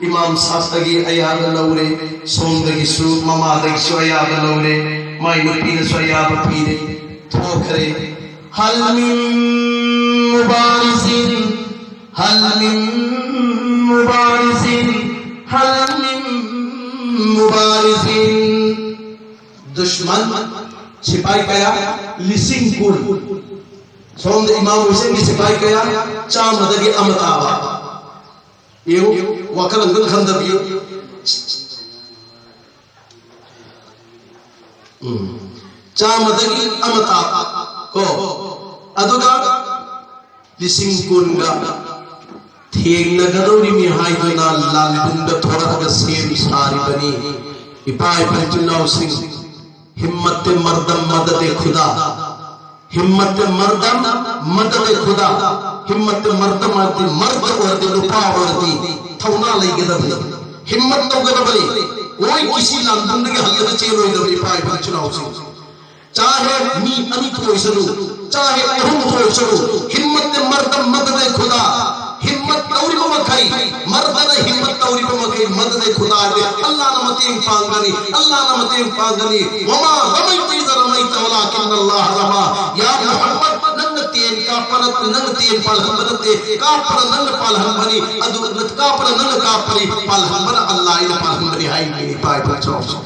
ꯏꯃꯥꯝ ꯁꯥꯕꯇꯒꯤ ꯑꯌꯥꯕ ꯂꯧꯔꯦ, ꯁꯣꯝꯗꯒꯤꯁꯨ ꯃꯃꯥꯗꯒꯤꯁꯨ ꯑꯌꯥꯕ ꯂꯧꯔꯦ, ꯃꯥꯏ ꯅꯨꯄꯤꯅꯁꯨ ꯑꯌꯥꯕ ꯄꯤꯔꯦ, ꯊꯣꯛꯈ꯭ꯔꯦ꯫ هل من مبارز، هل من مبارز، هل من مبارز. ꯗꯨꯁꯃꯟ ꯁꯤꯄꯥꯏ ꯀꯌꯥ? ꯂꯤꯁꯤꯡ ꯀꯨꯟ꯫ ꯁꯣꯝꯗ ꯏꯃꯥꯝ ꯍꯨꯁꯦꯟꯒꯤ ꯁꯤꯄꯥꯏ ꯀꯌꯥ? ꯆꯥꯝꯃꯗꯒꯤ ꯑꯃ ꯇꯥꯕ꯫ ꯌꯦꯡꯉꯨ, ꯋꯥꯈꯜ ꯑꯝꯇꯪ ꯈꯟꯊꯕꯤꯌꯨ꯫ ꯎꯝ꯫ ꯆꯥꯝꯃꯗꯒꯤ ꯑꯃ ꯇꯥꯕ ꯀꯣ꯫ ꯑꯗꯨꯒ ꯂꯤꯁꯤꯡ ꯀꯨꯟꯒ ꯊꯦꯡꯅꯒꯗꯧꯔꯤꯃꯤ ꯍꯥꯏꯗꯨꯅ ꯂꯥꯟꯕꯨꯡꯗ ꯊꯣꯔꯛꯑꯒ ꯁꯦꯝ ꯁꯥꯔꯤꯕꯅꯤ꯫ ꯏꯄꯥ ꯏꯄꯨ ꯏꯆꯤꯟ ꯏꯅꯥꯎꯁꯤꯡ, ꯍꯤꯝꯃꯠꯇꯦ ꯃꯔꯗꯝ ꯃꯗꯗꯦ ꯈꯨꯗꯥ꯫ ꯍꯤꯝꯃꯠꯇꯦ ꯃꯔꯗꯝ ꯃꯗꯗꯦ ꯈꯨꯗꯥ꯫ ꯍꯤꯝꯃꯠꯇꯦ ꯃꯔꯗꯝ ꯍꯥꯏꯕꯗꯤ ꯃꯔꯗ ꯑꯣꯏꯔꯗꯤ, ꯅꯨꯄꯥ ꯑꯣꯏꯔꯗꯤ ꯊꯧꯅꯥ ꯂꯩꯒꯗꯕꯅꯤ, ꯍꯤꯝꯃꯠ ꯇꯧꯒꯗꯕꯅꯤ꯫ ꯀꯣꯏ ꯀꯤꯁꯤ ꯂꯥꯟꯕꯨꯡꯗꯒꯤ ꯍꯜꯂꯒ ꯆꯦꯜꯂꯣꯏꯗꯕꯅꯤ ꯏꯄꯥ ꯏꯄꯨ ꯏꯆꯤꯟ ꯏꯅꯥꯎꯁꯤꯡ꯫ ꯆꯥꯍꯦ ꯃꯤ ꯑꯅꯤ ꯊꯣꯛꯁꯅꯨ, ꯆꯥꯍꯦ ꯑꯍꯨꯝ ꯊꯣꯛꯁꯅꯨ, ꯍꯤꯝꯃꯠꯇꯦ ꯃꯔꯗꯝ ꯃꯗꯗꯦ ꯈꯨꯗꯥ꯫ ꯍꯤꯝꯃꯠ ꯇꯧꯔꯤꯕ ꯃꯈꯩ, ꯃꯔꯗꯅ ꯍꯤꯝꯃꯠ ꯇꯧꯔꯤꯕ ꯃꯈꯩ, ꯃꯗꯗꯦ ꯈꯨꯗꯥꯗꯤ ꯑꯜꯂꯥꯍꯅ ꯃꯇꯦꯡ ꯄꯥꯡꯒꯅꯤ, ꯑꯜꯂꯥꯍꯅ ꯃꯇꯦꯡ ꯄꯥꯡꯒꯅꯤ꯫ وما رميت إذ رميت ولكن الله رمى. ꯌꯥ ꯃꯨꯍꯝꯃꯗ, ꯅꯪꯅ ꯇꯦꯟ ꯀꯥꯞꯄ ꯅꯠꯇꯦ, ꯅꯪꯅ ꯇꯦꯟ ꯄꯥꯜꯍꯟꯕ ꯅꯠꯇꯦ, ꯀꯥꯞꯄꯅ ꯅꯪꯅ ꯄꯥꯜꯍꯟꯕꯅꯤ, ꯑꯗꯨ ꯀꯥꯞꯄꯅ ꯅꯪꯅ ꯀꯥꯞꯄꯅꯤ, ꯄꯥꯜꯍꯟꯕꯅ ꯑꯜꯂꯥꯍ ꯑꯩꯅ ꯄꯥꯜꯍꯟꯕꯅꯤ ꯍꯥꯏꯔꯤꯕꯅꯤ ꯏꯄꯥ ꯏꯄꯨ ꯏꯆꯤꯟ ꯏꯅꯥꯎꯁꯤꯡ꯫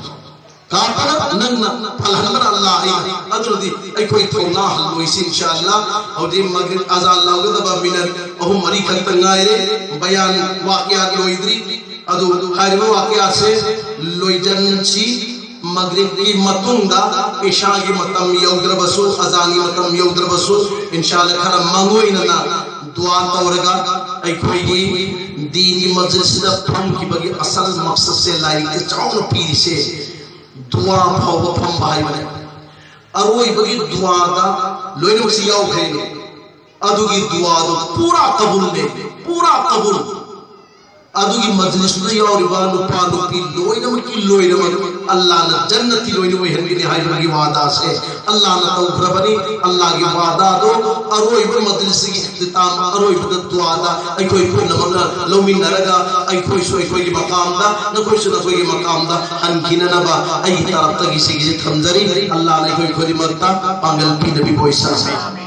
ꯀꯥꯞꯄꯅ ꯅꯪꯅ ꯄꯥꯜꯍꯟꯕꯅ ꯑꯜꯂꯥꯍ ꯑꯩꯅ꯫ ꯅꯠꯇ꯭ꯔꯗꯤ ꯑꯩꯈꯣꯏ ꯊꯧꯅꯥ ꯍꯜꯂꯣꯏꯁꯤ, ꯏꯟꯁꯥ ꯑꯜꯂꯥ꯫ ꯍꯧꯖꯤꯛ ꯃꯒ꯭ꯔꯤꯕ ꯑꯖꯥꯟ ꯂꯧꯒꯗꯕ ꯃꯤꯅꯠ ꯑꯍꯨꯝ ꯃꯔꯤ ꯈꯛꯇ ꯉꯥꯏꯔꯦ꯫ ꯕꯌꯥꯟ ꯋꯥꯀꯤꯌꯥ ꯂꯣꯏꯗ꯭ꯔꯤ꯫ ꯑꯗꯨ ꯍꯥꯏꯔꯤꯕ ꯋꯥꯀꯤꯌꯥꯁꯦ ꯂꯣꯏꯖꯟꯁꯤ꯫ ꯃꯒ꯭ꯔꯤꯕꯀꯤ ꯃꯇꯨꯡꯗ ꯏꯁꯥꯒꯤ ꯃꯇꯝ ꯌꯧꯗ꯭ꯔꯕꯁꯨ, ꯑꯖꯥꯟꯒꯤ ꯃꯇꯝ ꯌꯧꯗ꯭ꯔꯕꯁꯨ, ꯏꯟꯁꯥ ꯑꯜꯂꯥ ꯈꯔ ꯃꯥꯡꯑꯣꯏꯅꯅ ꯗꯨꯋꯥ ꯇꯧꯔꯒ ꯑꯩꯈꯣꯏꯒꯤ ꯗꯤꯟꯒꯤ ꯃꯁꯖꯤꯗꯁꯤꯗ ꯐꯝꯈꯤꯕꯒꯤ ꯑꯁꯜ ꯃꯛꯁꯠꯁꯦ ꯂꯥꯏꯔꯤꯛꯇ ꯆꯥꯎꯅ ꯄꯤꯔꯤꯁꯦ ꯗꯨꯋꯥ ꯐꯥꯎꯕ ꯐꯝꯕ ꯍꯥꯏꯕꯅꯦ꯫ ꯑꯔꯣꯏꯕꯒꯤ ꯗꯨꯋꯥꯗ ꯂꯣꯏꯅꯃꯛꯁꯤ ꯌꯥꯎꯈ꯭ꯔꯦꯅꯦ꯫ ꯑꯗꯨꯒꯤ ꯗꯨꯋꯥꯗꯣ ꯄꯨꯔꯥ ꯀꯕꯨꯜꯅꯦ, ꯄꯨꯔꯥ ꯀꯕꯨꯜ꯫ ꯑꯗꯨꯒꯤ ꯃꯖꯂꯤꯁꯇꯨꯗ ꯌꯥꯎꯔꯤꯕ ꯅꯨꯄꯥ ꯅꯨꯄꯤ ꯂꯣꯏꯅꯃꯛꯀꯤ ꯂꯣꯏꯅꯃꯛ ꯑꯜꯂꯥꯅ ꯖꯟꯅꯇꯤ ꯂꯣꯏꯅ ꯑꯣꯏꯍꯟꯒꯅꯤ ꯍꯥꯏꯕꯒꯤ ꯋꯥꯗꯥꯁꯦ ꯑꯜꯂꯥꯅ ꯇꯧꯈ꯭ꯔꯕꯅꯤ꯫ ꯑꯜꯂꯥꯒꯤ ꯋꯥꯗꯥꯗꯣ ꯑꯔꯣꯏꯕ ꯃꯖꯂꯤꯁꯀꯤ ꯏꯈꯇꯤꯇꯥꯝ ꯑꯔꯣꯏꯕꯗ ꯗꯨꯋꯥꯗ ꯑꯩꯈꯣꯏ ꯄꯨꯝꯅꯃꯛꯅ ꯂꯧꯃꯤꯟꯅꯔꯒ ꯑꯩꯈꯣꯏꯁꯨ ꯑꯩꯈꯣꯏꯒꯤ ꯃꯀꯥꯝꯗ, ꯅꯈꯣꯏꯁꯨ ꯅꯈꯣꯏꯒꯤ ꯃꯀꯥꯝꯗ ꯍꯟꯈꯤꯅꯅꯕ ꯑꯩꯒꯤ ꯇꯔꯞꯇꯒꯤ ꯁꯤꯒꯤꯁꯦ ꯊꯝꯖꯔꯤ꯫ ꯑꯜꯂꯥꯅ ꯑꯩꯈꯣꯏ ꯈꯨꯗꯤꯡꯃꯛꯇ ꯄꯥꯡꯒꯜ ꯄꯤꯅꯕꯤꯕ ꯑꯣꯏꯁꯅꯨ꯫